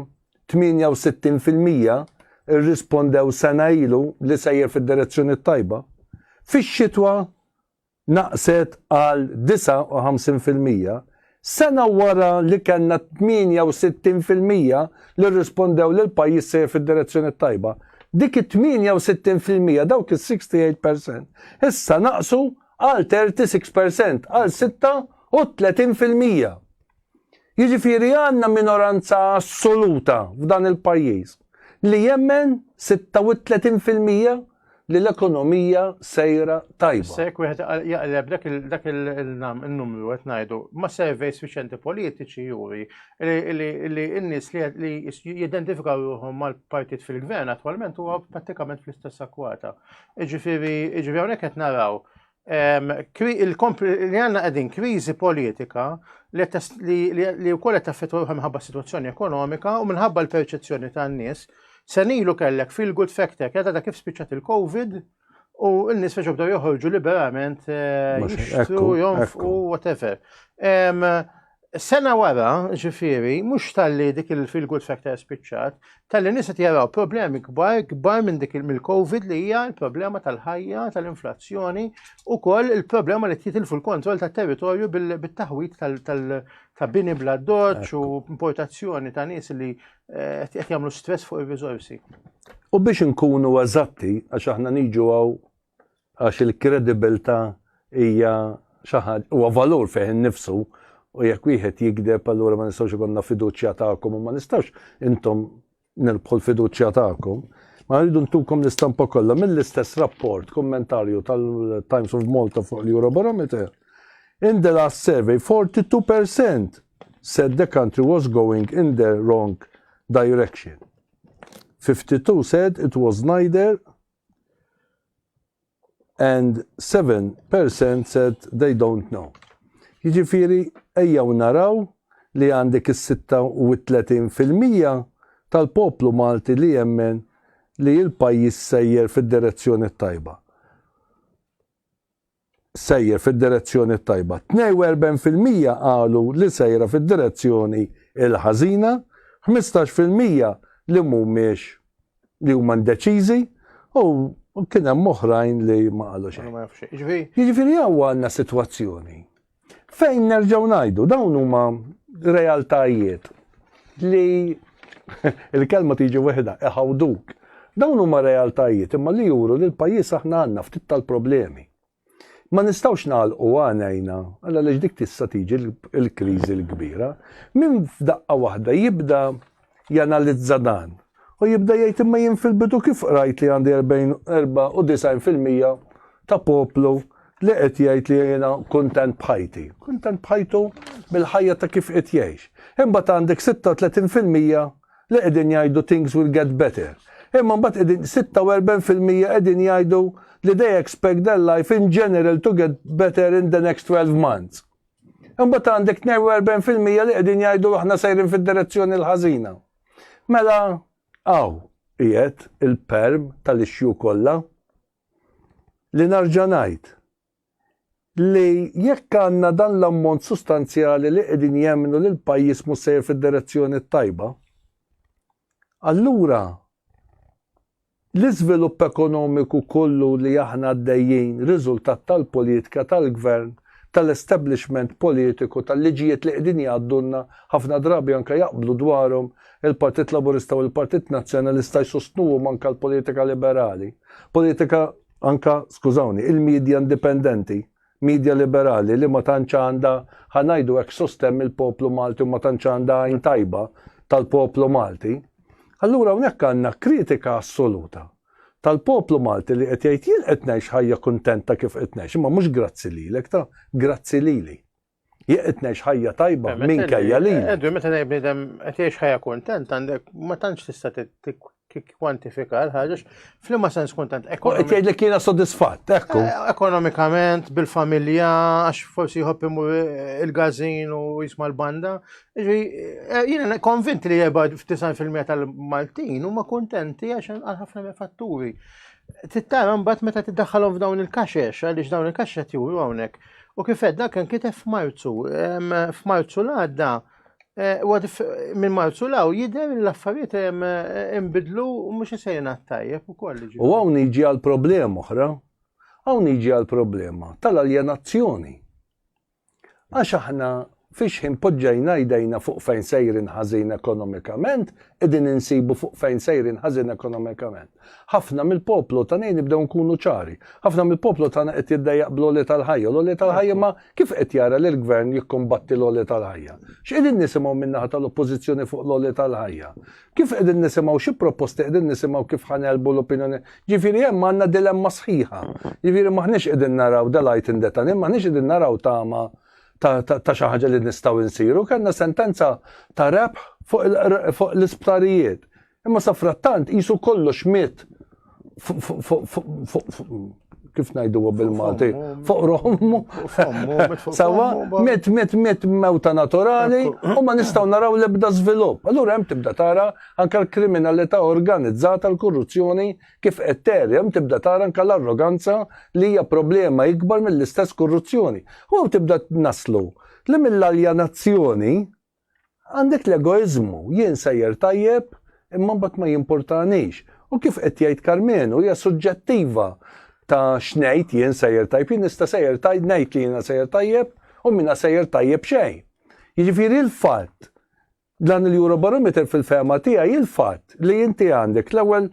68% irrispondew sena ilu li sejjer fid-direzzjoni t-tajba. Fix-xitwa naqset għal 59%, sena wara li kellna 68% li rrispondew li l-pajjiż sejjer fid-direzzjoni t-tajba. Dik it-68%, dawk is-68%, issa naqsu għal 36%, għal 36%. Jiġifieri għandna minoranza assoluta f'dan il-pajjiż li jemmen 36% li l-ekonomija sejra tajba. Issa jekk wieħed jaqleb dak il-numru qed ngħidu ma' surveys riċenti politiċi juri li n-nies li jidentifikaw ruħhom mal-partit fil-gvern attwalment huwa prattikament fl-istess akkwata. Jiġifieri jiġifieri hawnhekk qed naraw li għandna qegħdin kriżi politika li wkoll qed taffettwa minħabba situazzjoni ekonomika u minħabba l-perċezzjoni tan-nies. Senilu kellek feel good factor, kienet kif spiċċat il-Covid u n-nies feġgħu bdew joħorġu liberament eh, jixtru, jonfqu, whatever. Sena wara, ġifieri, mhux talli dik il-feel good factor spiċċat, talli nies qed jaraw problemi kbar, kbar minn dik mill-COVID li hija l-problema tal-ħajja, tal-inflazzjoni, ukoll il-problema li titilfu l-kontroll tat-territorju bil-taħwit ta' bini bla doċ u importazzjoni ta' nies li eh, qed jagħmlu stress fuq ir-riżorsi. U biex inkunu eżatti, għax aħna niġu għaw għax il-kredibilità hija xi ħaġa huwa valur fih innifsu u jekk wieħed jigdeb allura ma nistgħux ikollna fiduċja tagħkom u ma nistgħux intom nirbħu l-fiduċja tagħkom. Ma rridu ntukom l-istampa kollha mill-istess rapport kommentarju tal-Times of Malta fuq l-Eurobarometer. In the last survey, 42% said the country was going in the wrong direction. 52 said it was neither and 7% said they don't know. Jiġifieri ejjew naraw li għandek is-36% tal-poplu Malti li jemmen li l-pajjiż sejjer fid-direzzjoni t-tajba. Sejjer fid-direzzjoni t-tajba. 42% qalu li sejra fid-direzzjoni l-ħażina, 15% li mhumiex li huma indeċiżi u kien hemm oħrajn li ma qalu xejn. Jiġifieri hawn għandna sitwazzjoni fejn nerġgħu ngħidu dawn huma realtajiet li il-kelma tiġi weħda iħawduk. Dawn huma realtajiet imma li juru li l-pajjiż aħna għandna ftit tal-problemi. Ma nistgħux nagħlqu għajnejna għaliex dik tista' tiġi l-kriżi l-kbira. Min f'daqqa waħda jibda janalizza dan u jibda jgħid imma jien fil-bidu kif qrajt li għandi 94% ta' poplu li qed jgħid li jiena kuntent b'ħajti. Kuntent b'ħajtu bil-ħajja ta' kif qed jgħix. Imbagħad għandek 36% li qegħdin jgħidu things will get better. Imma mbagħad qegħdin 46% qegħdin jgħidu li they expect their life in general to get better in the next 12 months. Imbagħad għandek 42% li qegħdin jgħidu aħna sejrin fid-direzzjoni l-ħażina. Mela hawn qiegħed il-perm tal-issue kollha li narġa' ngħid li jekk għandna dan l-ammont sustanzjali li qegħdin jemmnu li l-pajjiż mhux sejjer fid-direzzjoni t-tajba, allura l-iżvilupp ekonomiku kollu li aħna għaddejjin riżultat tal-politika tal-gvern, tal-establishment politiku, tal-liġijiet li qegħdin jgħaddulna ħafna drabi anke jaqblu dwarhom il-Partit Laburista u l-Partit Nazzjonalista jsostnuhom anke l-politika liberali. Politika anka, skużawni, il-media indipendenti, media liberali li ma tantx għandha ħa ngħidu hekk sostenn mill-poplu Malti u ma tantx għandha għajn tajba tal-poplu Malti. Allura hawnhekk għandna kritika assoluta tal-poplu Malti li qed jgħid jien qed ngħix ħajja kuntenta kif qed ngħix, imma mhux grazzi lilek ta' grazzi lili. Jien qed ngħix ħajja tajba minkejja li. Edwin, meta ngħid bniedem qed jgħix ħajja kuntent għandek ma tantx tista' tikkwantifika l-ħaġa f'liema sens kuntent. Qed jgħidlek jiena sodisfatt, ekku. Eh, ekonomikament, bil-familja, għax forsi jħobb imur il-gażin u jisma' l-banda. Eh, jiena konvint li 94% tal-Maltin huma kuntenti għax għal ħafna fatturi. Tittara mbagħad meta tiddaħħalhom f'dawn il-kaxex, għaliex dawn il-kaxex qed juru hawnhekk. U kif għedna kien kiteb f'Marzu, f'Marzu l-għadda, eh, minn Marzu law jidher li l-affarijiet inbidlu u mhux isejjin għat-tajjeb ukoll. U hawn jiġi għal problema oħra. Hawn jiġi għal problema tal-aljenazzjoni. Għax aħna fiex ħin poġġejna jdejna fuq fejn sejrin ħażin ekonomikament, qegħdin insibu fuq fejn sejrin ħażin ekonomikament. Ħafna mill-poplu tagħna nibdew nkunu ċari. Ħafna mill-poplu tagħna qed jiddejjaq bl-għoli tal-ħajja. L-għoli tal-ħajja ma kif qed jara li l-gvern jikkumbatti l-għoli tal-ħajja? X'qegħdin nisimgħu min-naħa tal-oppożizzjoni fuq l-għoli tal-ħajja? Kif qegħdin nisimgħu xi proposti qegħdin nisimgħu kif ħa negħlbu l-opinjoni. Ġifieri hemm għandna dilemma sħiħa. Ġifieri m'aħniex qegħdin naraw the light in the tunnel, m'aħniex qegħdin naraw tama ta' xi ħaġa li nistgħu nsiru. Kellna sentenza ta' rebħ fuq l-isptarijiet. Imma sa frattant qisu kollox miet kif ngħiduha bil-Malti, fuq rommu. Sawa, mit, mit, mit mewta naturali u ma nistgħu naraw l-ebda żvilupp. Allura hemm tibda tara anke l-kriminalità organizzata, l-korruzzjoni kif qed teri, hemm tibda tara anke l-arroganza li hija problema ikbar mill-istess korruzzjoni. U tibda naslu. Li mill-aljenazzjoni għandek l-egoiżmu, jien sejjer tajjeb imma mbagħad ma jimpurtanix. U kif qed jgħid Karmenu hija suġġettiva ta' x'ngħid jien sejjer tajjeb, jien nista' sejjer tajjeb ngħid li jiena sejjer tajjeb u minna sejjer tajjeb xejn. Jiġifieri l-fatt Dan il-Eurobarometer fil-fehma tiegħi il-fatt li inti għandek l-ewwel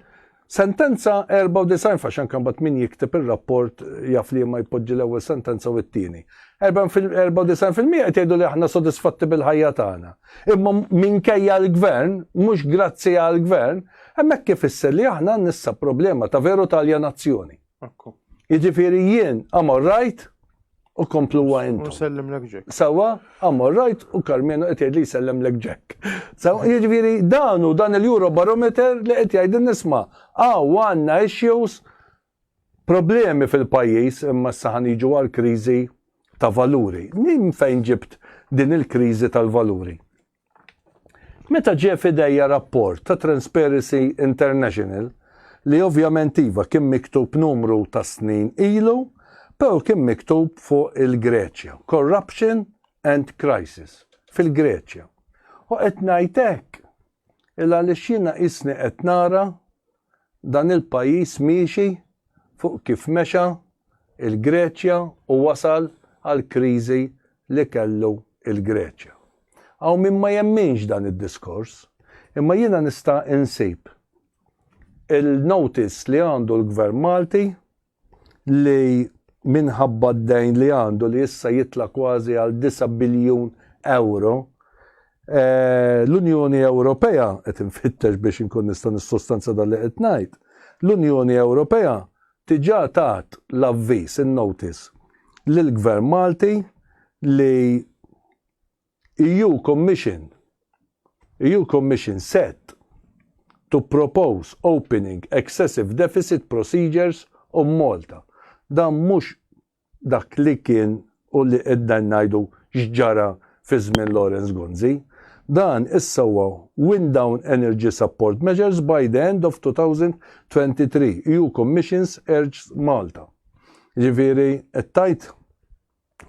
sentenza 94 fax anke mbagħad min jikteb ir-rapport jaf li ma jpoġġi l-ewwel sentenza u t-tieni. 94% qed jgħidu li aħna sodisfatti bil-ħajja tagħna. Imma minkejja l-gvern, mhux grazzi għall-gvern, hemmhekk ifisser li aħna nissa problema ta' veru ta' aljenazzjoni. Jiġifieri jien I'm all right u kompluha intom. Sellimlek Jack. Sawa, I'm all right u Karmenu qed jgħid li jsellemlek Jack. Sawa, jiġifieri dan u dan il-Eurobarometer li qed jgħid nisma' hawn għandna issues problemi fil-pajjiż imma issa ħa niġu għal kriżi ta' valuri. Min fejn ġibt din il-kriżi tal-valuri? Meta ġie f'idejja rapport ta' Transparency International li ovvjament iva kien miktub numru ta' snin ilu, però kien miktub fuq il-Greċja, Corruption and Crisis fil-Greċja. U qed ngħid hekk il għaliex jiena qisni qed nara dan il-pajjiż miexi fuq kif mexa il-Greċja u wasal għall-kriżi li kellu il-Greċja. Hawn min ma jemminx dan id-diskors, imma jiena nista' insib il-notice li għandu l-Gvern Malti li minħabba d-dejn li għandu li issa jitla kważi għal 9 biljun euro, eh, l-Unjoni Ewropea qed infittex biex inkun nista' nissostanza dan li qed ngħid. L-Unjoni Ewropea diġà tat l-avviż, in-notice, lill-Gvern Malti li EU Commission EU Commission set to propose opening excessive deficit procedures on Malta. Dan mhux dak li kien u li qedna ngħidu x'ġara fi żmien Lawrence Gonzi. Dan issa huwa wind down energy support measures by the end of 2023. EU Commissions urges Malta. Ġifieri qed tgħid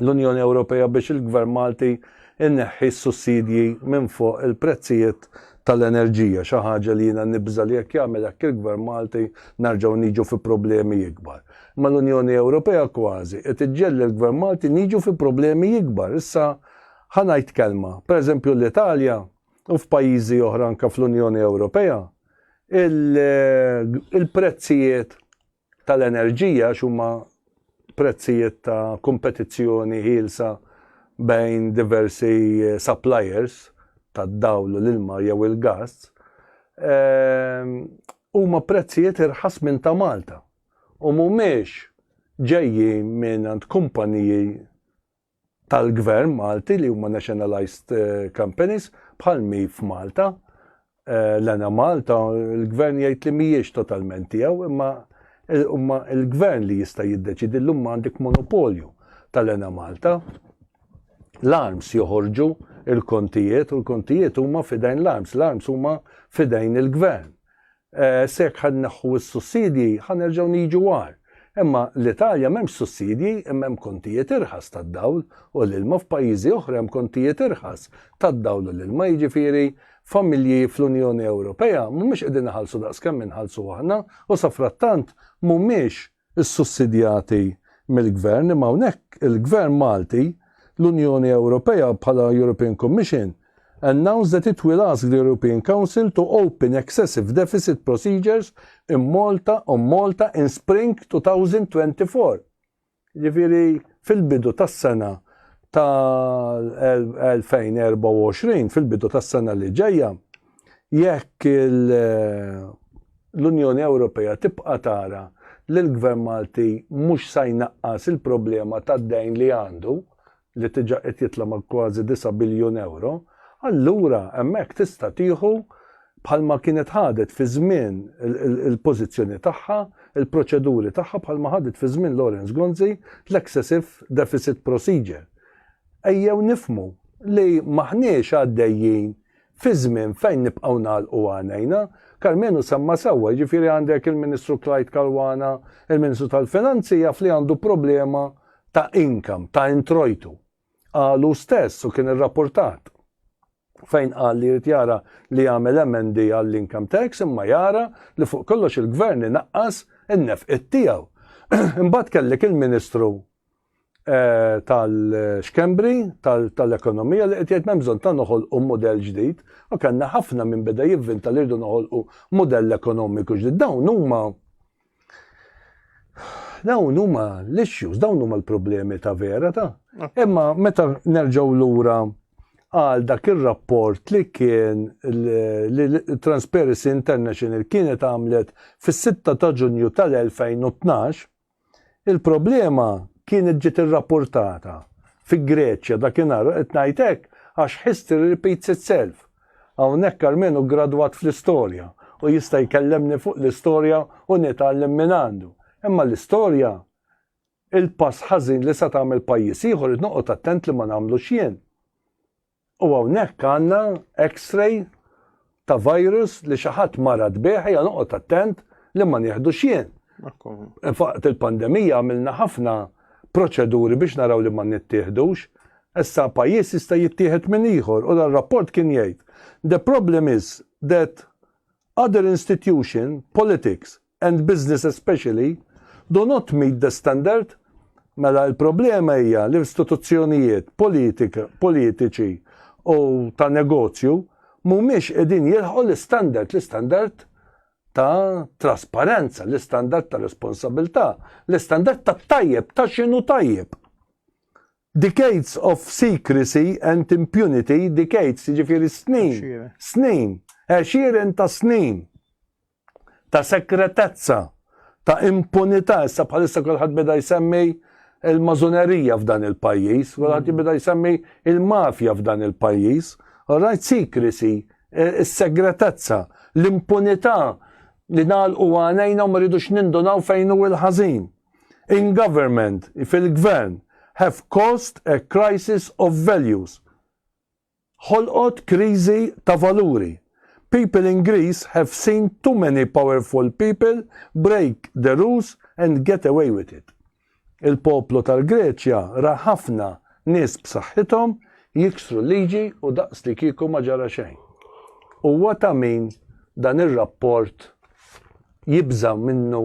l-Unjoni Ewropea biex il-Gvern Malti jneħħi s-sussidji minn fuq il-prezzijiet tal-enerġija, xi ħaġa li jiena nibża' li jekk jagħmel hekk il-Gvern Malti nerġgħu niġu fi problemi ikbar. Imma l-Unjoni Ewropea kważi qed iġġegħel lill-Gvern Malti niġu fi problemi ikbar. Issa ħa ngħid kelma, pereżempju l-Italja u f'pajjiżi oħra anke fl-Unjoni Ewropea, il-prezzijiet tal-enerġija għax huma prezzijiet ta' kompetizzjoni ħielsa bejn diversi eh, suppliers tad-dawl u l-ilma jew il-gass, ehm, huma prezzijiet irħas minn ta' Malta u mhumiex ġejjin minn għand kumpaniji tal-gvern Malti li huma nationalized eh, companies bħal mi f'Malta. Eh, l-ena Malta, il-gvern jgħid li mhijiex totalment tiegħu, imma huma il-gvern li jista' jiddeċidi llum għandek monopolju tal-ena Malta. L-arms joħorġu il-kontijiet u l-kontijiet huma fidejn l-arms, l-arms huma fidejn il-gvern. Eh, se jekk ħan neħħu s-sussidji, ħa nerġgħu niġu għar. Imma l-Italja m'hemmx sussidji, imma hemm kontijiet irħas tad-dawl u l-ilma f'pajjiżi oħra hemm kontijiet irħas tad-dawl u l-ilma, jiġifieri familji fl-Unjoni Ewropea mhumiex qegħdin iħallsu daqskemm inħallsu aħna u safrattant mhumiex issussidjati mill-Gvern, imma hawnhekk il-Gvern Malti, l-Unjoni Ewropea bħala European Commission announced that it will ask the European Council to open excessive deficit procedures in Malta on Malta in spring 2024. Jiġifieri fil-bidu tas-sena tal-2024, fil-bidu tas-sena li ġejja, jekk l-Unjoni Ewropea tibqa' tara li l-Gvern Malti mhux sa jnaqqas il-problema tad-dejn li għandu, li diġà qed jitla' ma' kważi 9 biljun ewro, allura hemmhekk tista' tieħu bħalma kienet ħadet fi żmien il-pożizzjoni tagħha, il-proċeduri tagħha bħalma ħadet fi żmien Lawrence Gonzi l-excessive deficit procedure. Ejjew nifhmu li m'aħniex għaddejjin fi żmien fejn nibqgħu nagħlqu għajnejna. Karmenu semma sewwa, jiġifieri għandek il-Ministru Clyde Caruana, il-Ministru tal-Finanzi jaf li għandu problema ta' income, ta' introjtu. Qalu stess u kien irrapportat fejn qal li jrid jara li jagħmel emendi għall-income tax imma jara li fuq kollox il-gvern inaqqas in-nefqiet tiegħu. Imbagħad kellek il-Ministru eh, tal-Xkembri tal-ekonomija li qed jgħid m'hemm bżonn ta' noħolqu mudell ġdid u kellna ħafna minn beda jivvinta li rridu noħolqu mudell ekonomiku ġdid. Dawn huma Dawn huma l-issues, dawn huma l-problemi ta' vera ta' Imma meta nerġgħu lura għal dak ir-rapport li kien li Transparency International kienet għamlet fis-6 ta' Ġunju tal-2012, il-problema kienet ġiet irrapportata fi Greċja dakinhar, qed ngħid hekk għax history repeats itself. Hawnhekk Karmenu ggradwat fl-istorja u jista' jkellemni fuq l-istorja u nitgħallem mingħandu. Imma l-istorja, il-pass ħażin li sa tagħmel pajjiż ieħor irid noqgħod attent li ma nagħmlux jien. U hawnhekk għandna x-ray ta' virus li xi ħadd marad bih ejja noqgħod attent li ma nieħdux jien. Faqt il-pandemija għamilna ħafna proċeduri biex naraw li ma nittieħdux. Issa pajjiż jista' jittieħed minn ieħor u dan rapport kien jgħid The problem is that other institution, politics and business especially, do not meet the standard. Mela il-problema hija li istituzzjonijiet politiċi u ta' negozju mhumiex qegħdin jilħqu l-istandard, l-istandard ta' trasparenza, l-istandard ta' responsabilità, l-istandard ta' tajjeb, ta' x'inhu tajjeb. Decades of secrecy and impunity, decades, jiġifieri snin, snin, għexieren ta' snin ta' sekretezza, ta' impunità, issa bħalissa kulħadd beda jsemmi il-mażunerija f'dan il-pajjiż, kulħadd beda jsemmi il-mafja f'dan il-pajjiż. All right, secrecy, eh, is-segretezza, l-impunità li nagħlqu għajnejna u ma rridux nindunaw fejn hu il-ħażin. In government, fil-gvern, have caused a crisis of values. Ħolqot kriżi ta' valuri. People in Greece have seen too many powerful people break the rules and get away with it. Il-poplu tal-Greċja ra ħafna nies b'saħħithom jiksru liġi u daqs li kieku ma ġara xejn. Huwa ta' min dan ir-rapport jibża' minnu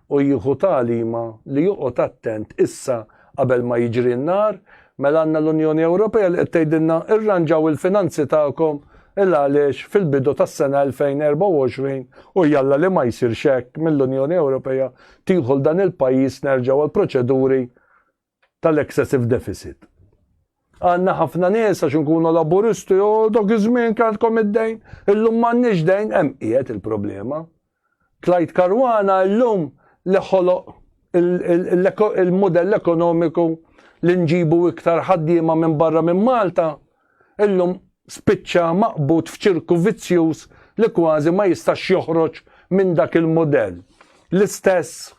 u jieħu tagħlima li joqgħod attent issa qabel ma jiġri n-nar, mela għandna l-Unjoni Ewropea li qed tgħidilna irranġaw il-finanzi tagħkom il għaliex fil-bidu tas-sena 2024 u jalla li ma jsirx hekk mill-Unjoni Ewropea tieħu dan il-pajjiż nerġgħu għal proċeduri tal-excessive deficit. Għandna ħafna nies għax nkunu laburisti, u dak iż-żmien kellkom id-dejn, illum m'għandniex dejn, hemm qiegħed il-problema. Clyde Caruana illum li ħoloq il-modell ekonomiku li nġibu iktar ħaddiema minn barra minn Malta, illum spiċċa maqbud f'ċirku vizzjuż li kważi ma jistax joħroġ minn dak il-modell. L-istess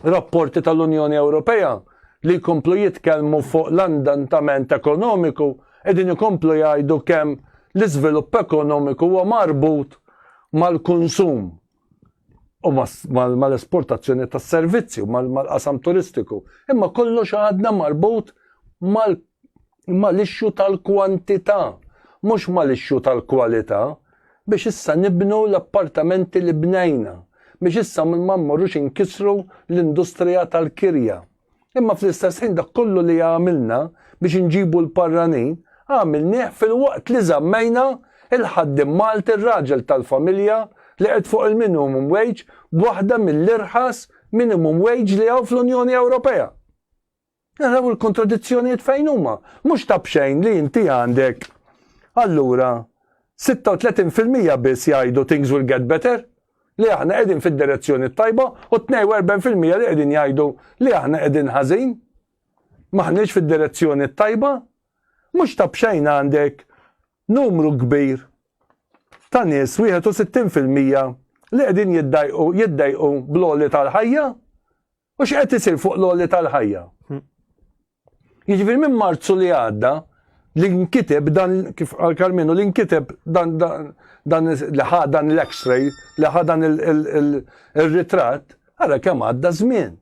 rapporti tal-Unjoni Ewropea li jkomplu jitkellmu fuq l-andantament ekonomiku qegħdin ikomplu jgħidu kemm l-iżvilupp ekonomiku huwa marbut mal-konsum u mal-esportazzjoni tas-servizzi u mal-qasam turistiku. Imma kollox għadna marbut mal-issue tal-kwantità, mhux mal-issue tal-kwalità, biex issa nibnu l-appartamenti li bnejna, biex issa ma mmorrux inkisru l-industrija tal-kirja. Imma fl-istess ħin dak kollu li għamilna biex inġibu l-barranin, għamilnieh filwaqt li żammejna il-ħaddiem Malti r-raġel tal-familja li qed fuq il-minimum wage b'waħda mill-irħas minimum wage li hawn fl-Unjoni Ewropea. Naraw il-kontradizzjonijiet fejn huma. Mhux ta' b'xejn li inti għandek allura 36% biss jgħidu things will get better li aħna qegħdin fid-direzzjoni tajba u 42% li qegħdin jgħidu li aħna qegħdin ħażin. Maħniex fid-direzzjoni tajba. Mhux ta' b'xejn għandek numru kbir ta' nies 61% li qegħdin jiddajqu jiddejqu bl-għoli tal-ħajja U x'qed isir fuq l-għoli tal-ħajja? Jiġifieri minn Marzu li għadda li nkiteb dan kif qal Karmenu li nkiteb dan dan li ħa dan l-x-ray, li ħa dan il-ritratt, Ara kemm għadda żmien.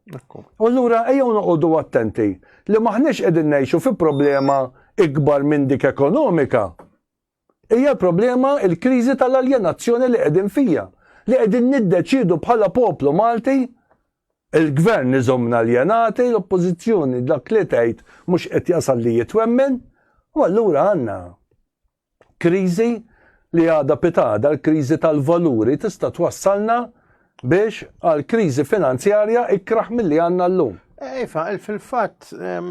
U allura ejjew noqogħdu attenti li maħniex qegħdin ngħixu fi problema ikbar minn dik ekonomika. Hija l-problema il-kriżi tal-aljenazzjoni li qegħdin fija, li qegħdin niddeċiedu bħala poplu Malti il-gvern iżommna aljenati, l-oppożizzjoni dak li tgħid mhux qed jasal li jitwemmen, u allura għandna kriżi li għadha pitada, l-kriżi tal-valuri tista' twassalna biex għal kriżi finanzjarja ikraħ milli għandna llum. Iva, fil-fatt,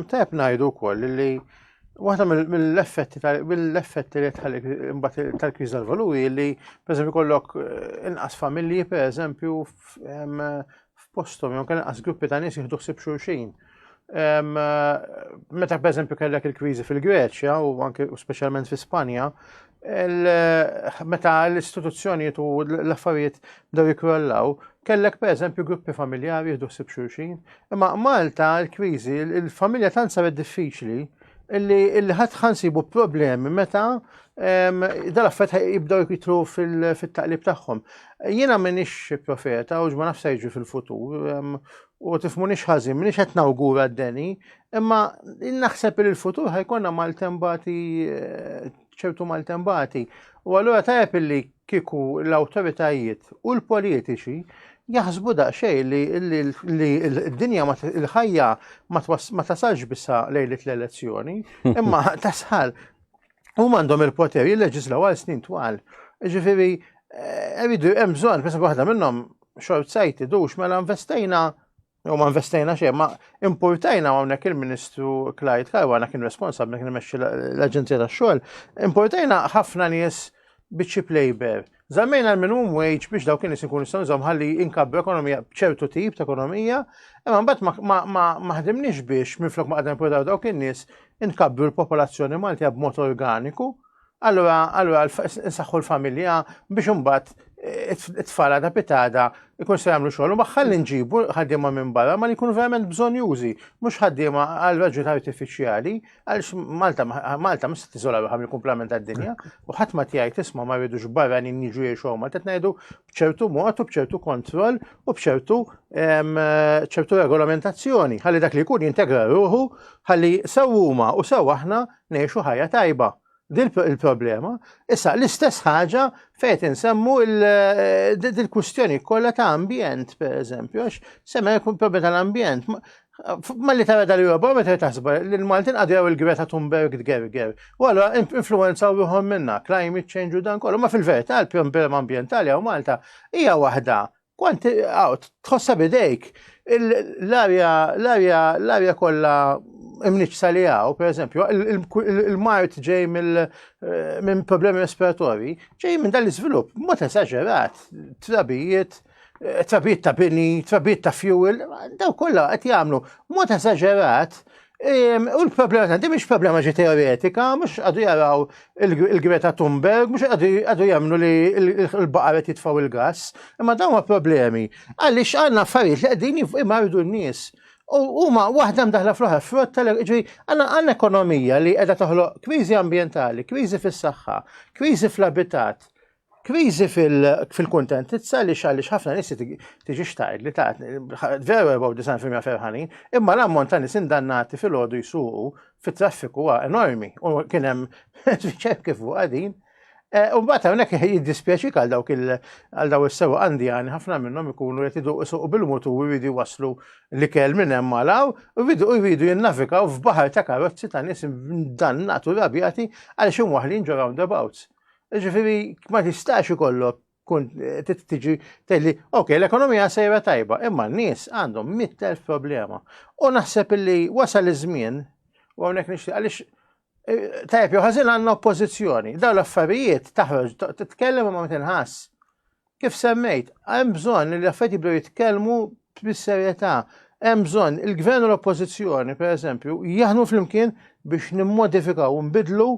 tajb ngħidu wkoll li waħda mill-effetti mill-effetti li tħalli imbagħad tal-kriżi tal-valuri li pereżempju kollok eh, inqas familji pereżempju f'posthom jew inqas gruppi ta' nies jieħdu ħsieb xulxin. Meta pereżempju kellek il-kriżi fil-Greċja u anke speċjalment fi Spanja, meta l-istituzzjonijiet u l-affarijiet bdew jikkrollaw, kellek pereżempju gruppi familjari jieħdu ħsieb xulxin. Imma Malta l-kriżi, il-familja tant saret diffiċli illi ħadd ħansibu problemi meta dal-affarijiet jibdew jitlu fil-taqlib tagħhom. Jiena m'iniex profeta u ma nafx jiġri fil-futur u tifmunix ħażin, m'iniex qed nawgura d-deni, imma naħseb li l-futur ħajkonna maltembati eh, ċertu maltembati. U allura tajjeb illi kieku l-awtoritajiet u l-politiċi jaħsbu daqsxejn li l-dinja il-ħajja ma tasalx bissa lejlit l-elezzjoni, imma tasal huma għandhom il-poter jilleġislaw għal snin twal. Ġifieri, eh, rridu hemm bżonn, per waħda minnhom short sighted dux mela investejna U ma investejna xejn, ma importajna hawnhekk il-Ministru Clyde Caruana kien responsabbli kien imexxi l-Aġenzija tax-xogħol, importajna ħafna nies bi cheap labor. Żammejna l-minimum wage biex dawk in-nies ikunu jistgħu nżomm ħalli inkabbu ekonomija b'ċertu tip ta' ekonomija, imma mbagħad ma ħdimniex biex minflok ma qegħdin importaw dawk in-nies inkabbru l-popolazzjoni Maltija b'mod organiku. Allura, allura nsaħħu l-familja biex imbagħad eh, it-tfal għada pitada ikun se jagħmlu xogħol u ħalli nġibu ħaddiema minn barra ma li jkunu verament bżonjużi, mhux ħaddiema għal raġuni artifiċjali, għaliex Malta Malta mhux se tiżola ruħha mill-kumplament tad-dinja u ħadd ma tiegħi tisma' ma rridux barranin jiġu jgħixu Malta qed ngħidu b'ċertu mod u b'ċertu kontroll u b'ċertu ċertu regolamentazzjoni ħalli dak li jkun jintegra ruħu ħalli sew huma u sew aħna ngħixu ħajja tajba. Din il-problema. Issa, l-istess ħaġa fejn insemmu eh, dil-kwistjoni kollha ta' ambjent, per eżempju, għax semma jkun problema tal-ambjent. Ma li tara dal-Europa, meta taħsba li l-Maltin għadu jew il-Greta Thunberg tgerger. U għallu influenza u minna, climate change u dan kollu. Ma fil-verità, il-problema ambjentali għaw Malta hija waħda Kwanti, għaw, tħossa bidejk, l-arja, l-arja, l-arja kollha imniċsa li għaw, per eżempju, il-mart ġej eh, minn problemi respiratori, ġej minn dal-iżvilupp, mod esaġerat, trabijiet, eh, trabijiet ta' bini, trabijiet ta' fuel, daw kollha qed jagħmlu mod esaġerat U l-problema ta' mhix problema ġi teoretika, mhux għadu jaraw il-Greta Thunberg, mhux għadu jemnu li l-baqar qed jitfgħu il-gass, imma dawn huma problemi. Għaliex għandna affarijiet li qegħdin imardu n-nies. U huma waħda mdaħla fl-oħra, frott tal ġi għandna ekonomija li qiegħda toħloq kriżi ambjentali, kriżi fis-saħħa, kriżi fl-abitat, Kriżi fil-kuntentizza li għaliex ħafna nies tiġi xtaqt li ta' veru 94% ferħanin, imma l-ammont ta' nies indannati fil-għodu jsuqu fit-traffiku huwa enormi u kien hemm ċef kif fuq din. E, u mbagħad hawnhekk jiddispjaċik għal dawk għal daw is-sewa Andjani ħafna minnhom ikunu qed isuqu bil-mutur u jridu jwasslu l-ikel minn hemm malaw u jridu jinnavikaw f'baħar ta' karozzi ta' nies dannatu rabjati għaliex imwaħlin ġo roundabouts. Ġifieri ma tistax ikollok kun tiġi tgħidli, ok, l-ekonomija sejra tajba, imma n-nies għandhom 100,000 problema. U naħseb illi wasal iż-żmien, u hawnhekk nixtieq għaliex eh, tajjeb jew ħażin għandna oppożizzjoni. Dawn l-affarijiet taħroġ titkellem imma ma tinħass. Kif semmejt, hemm bżonn li l-affarijiet jibdew jitkellmu bis-serjetà. Hemm bżonn il-gvern u l-oppożizzjoni, pereżempju, jaħdmu flimkien biex nimmodifikaw u nbidlu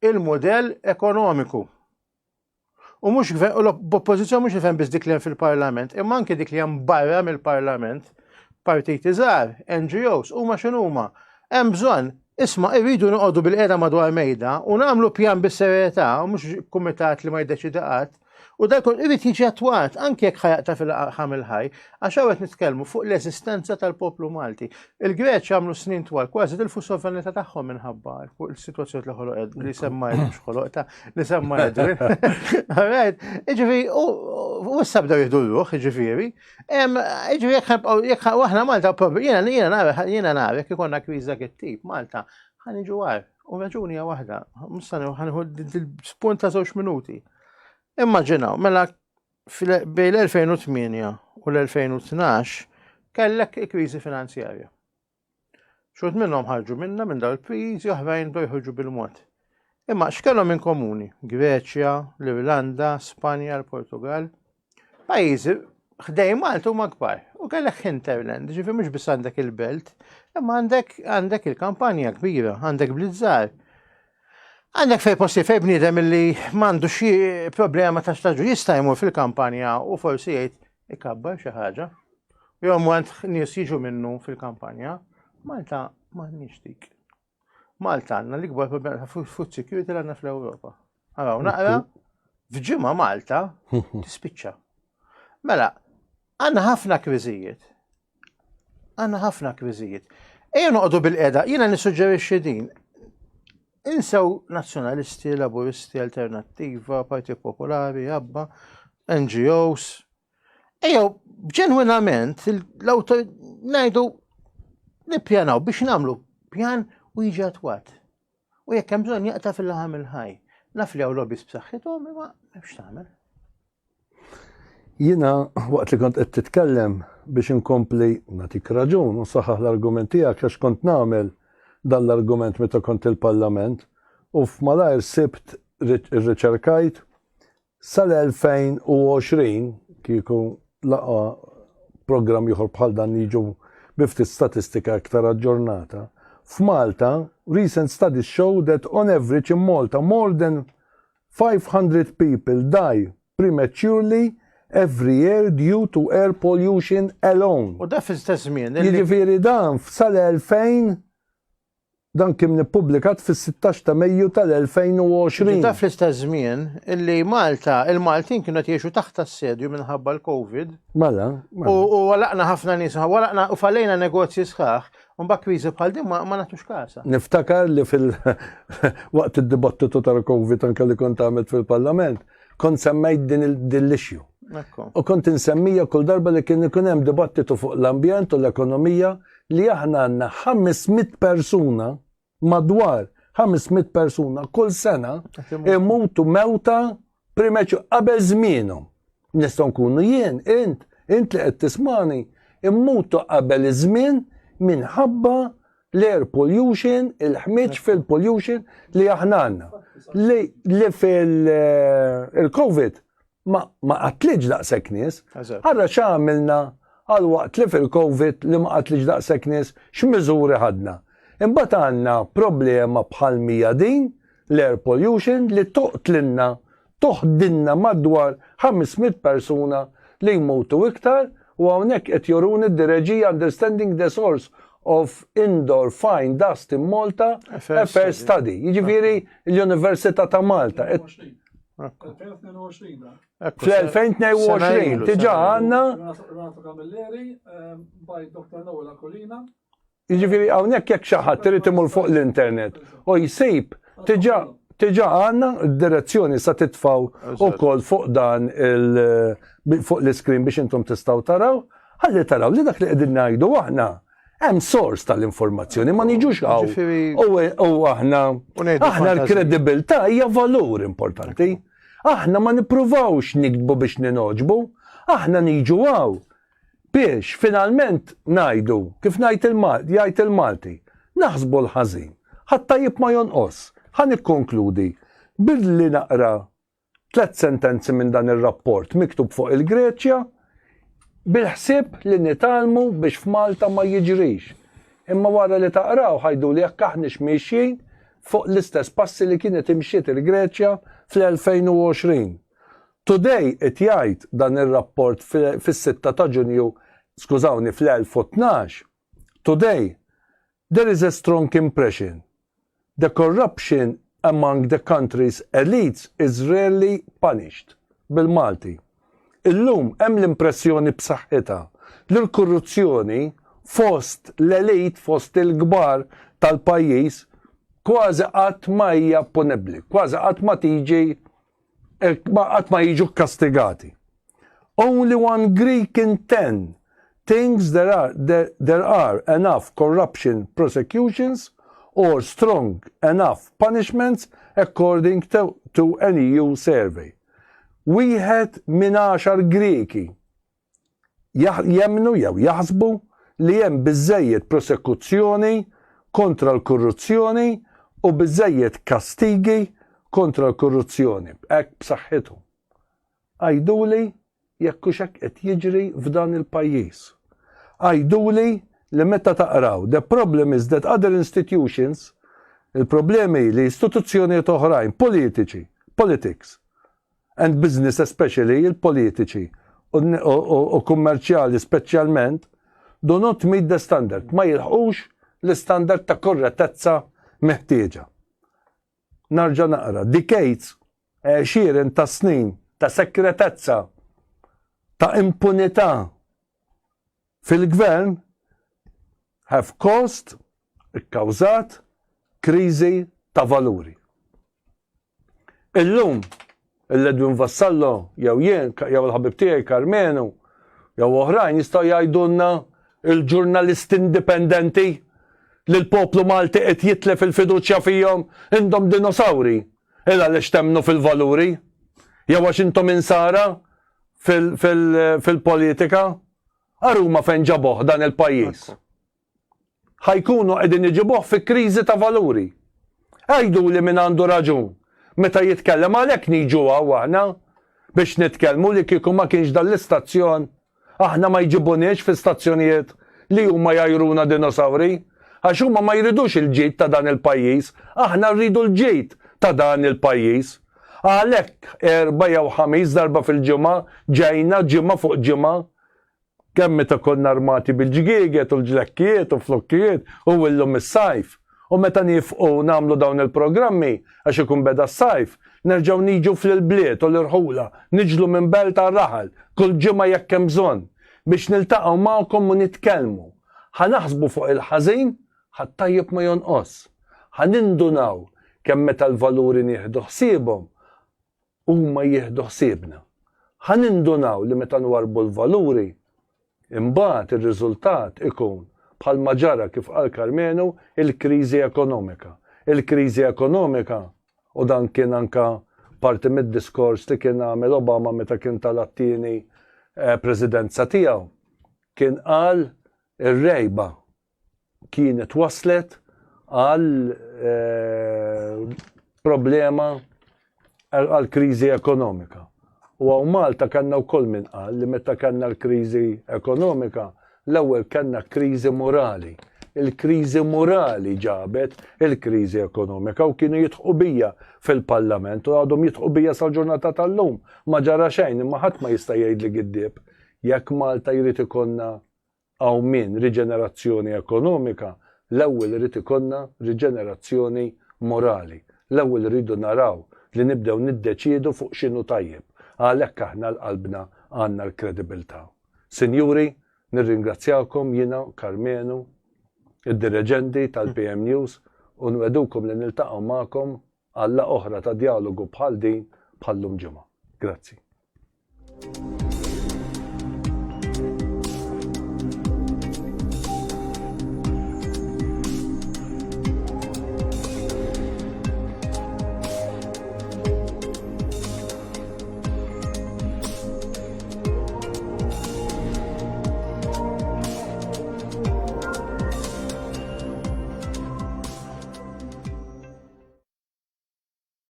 il-mudell ekonomiku. U mhux l-oppożizzjoni mhux nifhem biss dik li hemm fil-Parlament, imma anke dik li hemm barra mill-Parlament, partiti żgħar, NGOs, huma x'inhuma. Hemm bżonn, isma' irridu noqogħdu bil-qiegħda madwar mejda u nagħmlu pjan bis-serjetà u mhux kumitat li ma jiddeċidi qatt. U dak irid jiġi attwat anke jekk ħa jaqta' fil-ħam il-ħaj, għax hawn qed nitkellmu fuq l-eżistenza tal-poplu Malti. Il-Greċja għamlu snin twal kważi tilfu sovranità tagħhom minħabba fuq il-sitwazzjoni li ħoloq li semma mhux ħoloq ta' li semma Edwin. Alright, jiġifieri u issa bdew jieħdu l-ruħ, jiġifieri. Jiġifieri jekk jekk aħna Malta jiena jiena nara jiena nara jekk ikollna kriżi dak it-tip Malta ħa niġu għar. U raġuni hija waħda, mhux ħa nieħu spunt ta' żewġ minuti. Immaġinaw, mela bejn l-2008 u l-2012 kellek il-kriżi finanzjarja. Xut minnhom ħarġu minna minn dawn il-kriżi, oħrajn bdew jħorġu bil-mod. Imma x'kellhom in komuni? Greċja, l-Irlanda, Spanja, l-Portugal. Pajjiżi ħdejn Malta huma kbar. U kellek hinterland, ġifi mhux biss għandek il-belt, imma għandek għandek il-kampanja kbira, għandek blizzar. Għandek fej posti fej bniedem illi m'għandu xi problema ta' staġu jista' jmur fil-kampanja u forsi jgħid ikabbar xi ħaġa. Jew għand nies jiġu minnu fil-kampanja. Malta m'għandniex dik. Malta għandna l-ikbar problema ta' food security li għandna fl-Ewropa. Araw, naqra, f'ġimgħa Malta tispiċċa. Mela, għandna ħafna kriżijiet. Għandna ħafna kriżijiet. Ejja noqogħdu bil-qeda, jiena nissuġġerixxi din. Insew nazzjonalisti, laburisti, alternattiva, Partit Popolari, Abba, NGOs. Ejja ġenwinament l-awtor ngħidu nippjanaw biex nagħmlu pjan u jiġi attwat. U jekk hemm bżonn jaqta' fil-laħam il-ħaj. Naf li hawn lobbies b'saħħithom imma m'hemmx tagħmel. Jiena waqt li kont qed titkellem biex inkompli nagħtik raġun u nsaħħaħ l-argument tiegħek għax kont nagħmel dan l-argument meta kont il-Parlament u f'malajr sibt irriċerkajt sal-2020 kieku laqa programm ieħor bħal dan li jiġu bi ftit statistika iktar aġġornata. F'Malta, recent studies show that on average in Malta more than 500 people die prematurely every year due to air pollution alone. U da fl-istess żmien. Jiġifieri dan sal-2000 dan kien ippubblikat fis-16 ta' Mejju tal-2020. Da fl-istess żmien illi Malta, il-Maltin kienu qed jgħixu taħt assedju minħabba l-Covid. Mela. mela. U għalaqna ħafna nies, għalaqna u fallejna negozji sħaħ. Mbagħad kriżi bħal din ma nagħtux kasha. Niftakar li fil waqt id-dibattitu tal-Covid anke li kont għamilt fil-Parlament, kont semmejt din l-issue. U kont insemmija kull darba li kien ikun hemm dibattitu fuq l-ambjent u l-ekonomija li aħna għandna 500 persuna madwar 500 persuna kull sena imutu mewta primeċu qabel żmienhom. Nistgħu nkunu jien, int, int li qed tismani, immutu qabel iż-żmien minħabba l-air pollution, il-ħmiġ fil-pollution li aħna għandna. Li, li fil-COVID eh, ma, ma qatlitx daqshekk nies. Ara x'għamilna għal waqt li fil-COVID li ma qatlitx daqshekk nies, x'miżuri ħadna. Imbagħad għandna problema bħal mija din, l-air pollution li toqtlinna toħdilna madwar 500 persuna li jmutu iktar u hawnhekk qed juruni d-direġija Understanding the Source of Indoor Fine Dust in Malta, a Fair Study. Jiġifieri l-Università ta' Malta. 2022. Fl-2022 diġà għandna. Renato Camilleri ehm, by Dr. Noel Akolina. Jiġifieri hawnhekk jekk xi ħadd irid imur fuq l-internet u jsib diġà diġà għandna d-direzzjoni sa titfgħu ukoll fuq dan il fuq l-iskrin biex intom tistgħu taraw, ħalli taraw li dak li qegħdin ngħidu aħna hemm sors tal-informazzjoni ma niġux hawn. U aħna aħna l-kredibilità hija valur importanti. Aħna ma nippruvawx niktbu biex ninoġbu, aħna niġu hawn biex finalment ngħidu kif ngħid il-Malti, jgħid il-Malti, naħsbu l-ħażin, ħat-tajjeb ma jonqos. Ħa nikkonkludi billi naqra tlett sentenzi minn dan ir-rapport miktub fuq il-Greċja bil-ħsieb li nitgħallmu biex f'Malta ma jiġrix. Imma wara li taqraw ħajduli jekk aħniex miexjin fuq l-istess passi li kienet imxiet il-Greċja fl-2020. Today qed jgħid dan ir-rapport fis-6 ta' Ġunju, skużawni, fl-1012, Today, there is a strong impression the corruption among the country's elites is rarely punished. Bil-Malti, illum hemm l-impressjoni b'saħħitha li l-korruzzjoni fost l-elit, fost il-kbar tal-pajjiż, kważi qatt ma hija punibbli, kważi qatt ma tiġi eh, qatt ma jiġu kkastigati. Only one Greek in ten thinks there are, there, there are enough corruption prosecutions or strong enough punishments according to, to an EU survey. Wieħed minn għaxar Grieki jemmnu jew jaħsbu li hemm biżżejjed prosekuzzjoni kontra l-korruzzjoni u biżżejjed kastigi kontra l-korruzzjoni. Hekk b'saħħithom. Għiduli jekk hux hekk qed jiġri f'dan il-pajjiż. Għiduli li meta taqraw the problem is that other institutions il-problemi li istituzzjonijiet oħrajn politiċi, politics and business especially il-politiċi u kummerċjali speċjalment do not meet the standard, ma jilħqux l-istandard ta' korrettezza meħtieġa. Narġa' naqra, decades, għexieren ta' snin ta' sekretezza, ta' impunità fil-gvern have caused, ikkawżat, kriżi ta' valuri. Illum, l-Edwin Vassallo, jew jien, jew il-ħabib tiegħi Karmenu, jew oħrajn jistgħu jgħidulna il-ġurnalisti indipendenti li l-poplu Malti qed jitlef il-fiduċja fihom intom dinosawri il għaliex temmnu fil-valuri jew għax intom insara fil-politika. Aruma fejn ġabuh dan il-pajjiż. Ħa jkunu qegħdin iġibuh fi kriżi ta' valuri. Għiduli min għandu raġun meta jitkellem għalhekk niġu hawn aħna biex nitkellmu li kieku ma kienx dan l-istazzjon aħna ma jġibuniex fi stazzjonijiet li huma jgħajruna dinosawri għax huma ma jridux il-ġid ta' dan il-pajjiż, aħna rridu l-ġid ta' dan il-pajjiż. Għalhekk Erbgħa jew Ħamis darba fil-ġimgħa ġejna ġimgħa fuq ġimgħa Kemm meta konna armati bil-ġgieget u l-ġlekkijiet u flokkijiet u illum is-sajf. U meta niefqu nagħmlu dawn il-programmi, għax ikun beda s-sajf, nerġgħu niġu fl-bliet u l-irħula, niġlu minn belt għal raħal, kull ġimgħa jekk hemm bżonn, biex niltaqgħu magħkom u nitkellmu. Ħa naħsbu fuq il-ħażin, ħa t-tajjeb ma jonqosx. Ħa nindunaw kemm meta l-valuri nieħdu ħsiebhom, huma jieħdu ħsiebna. Ħa nindunaw li meta nwarrbu l-valuri, imbagħad ir-riżultat ikun bħalma ġara kif qal Karmenu il-kriżi ekonomika. Il-kriżi ekonomika, u dan kien anka parti mid-diskors li kien għamel Obama meta kien tala' t-tieni eh, presidenza tiegħu, kien qal ir-rejba kienet waslet għal eh, problema għal kriżi ekonomika. U għaw Malta kanna u koll minn qal li meta kanna l-kriżi ekonomika, l-ewwel kanna kriżi morali. Il-kriżi morali ġabet il-kriżi ekonomika u kienu jitħu bija fil-parlament u għadhom jitħu bija sal-ġurnata tal-lum. Ma ġara xejn imma ħadd ma jista' jgħid li giddieb. Jekk Malta jrid ikonna qawmien, riġenerazzjoni ekonomika, l-ewwel irid ikollna riġenerazzjoni morali. L-ewwel irridu naraw li nibdew niddeċiedu fuq x'inhu tajjeb. Għalhekk aħna għal qalbna għandna l-kredibilità. Sinjuri, nirringrazzjakom jiena, Karmenu, id-direġenti tal-PM News u nwegħdukom li niltaqgħu magħkom għal laqgħa oħra ta' djalogu bħal din bħal-lum ġimgħa. Grazzi.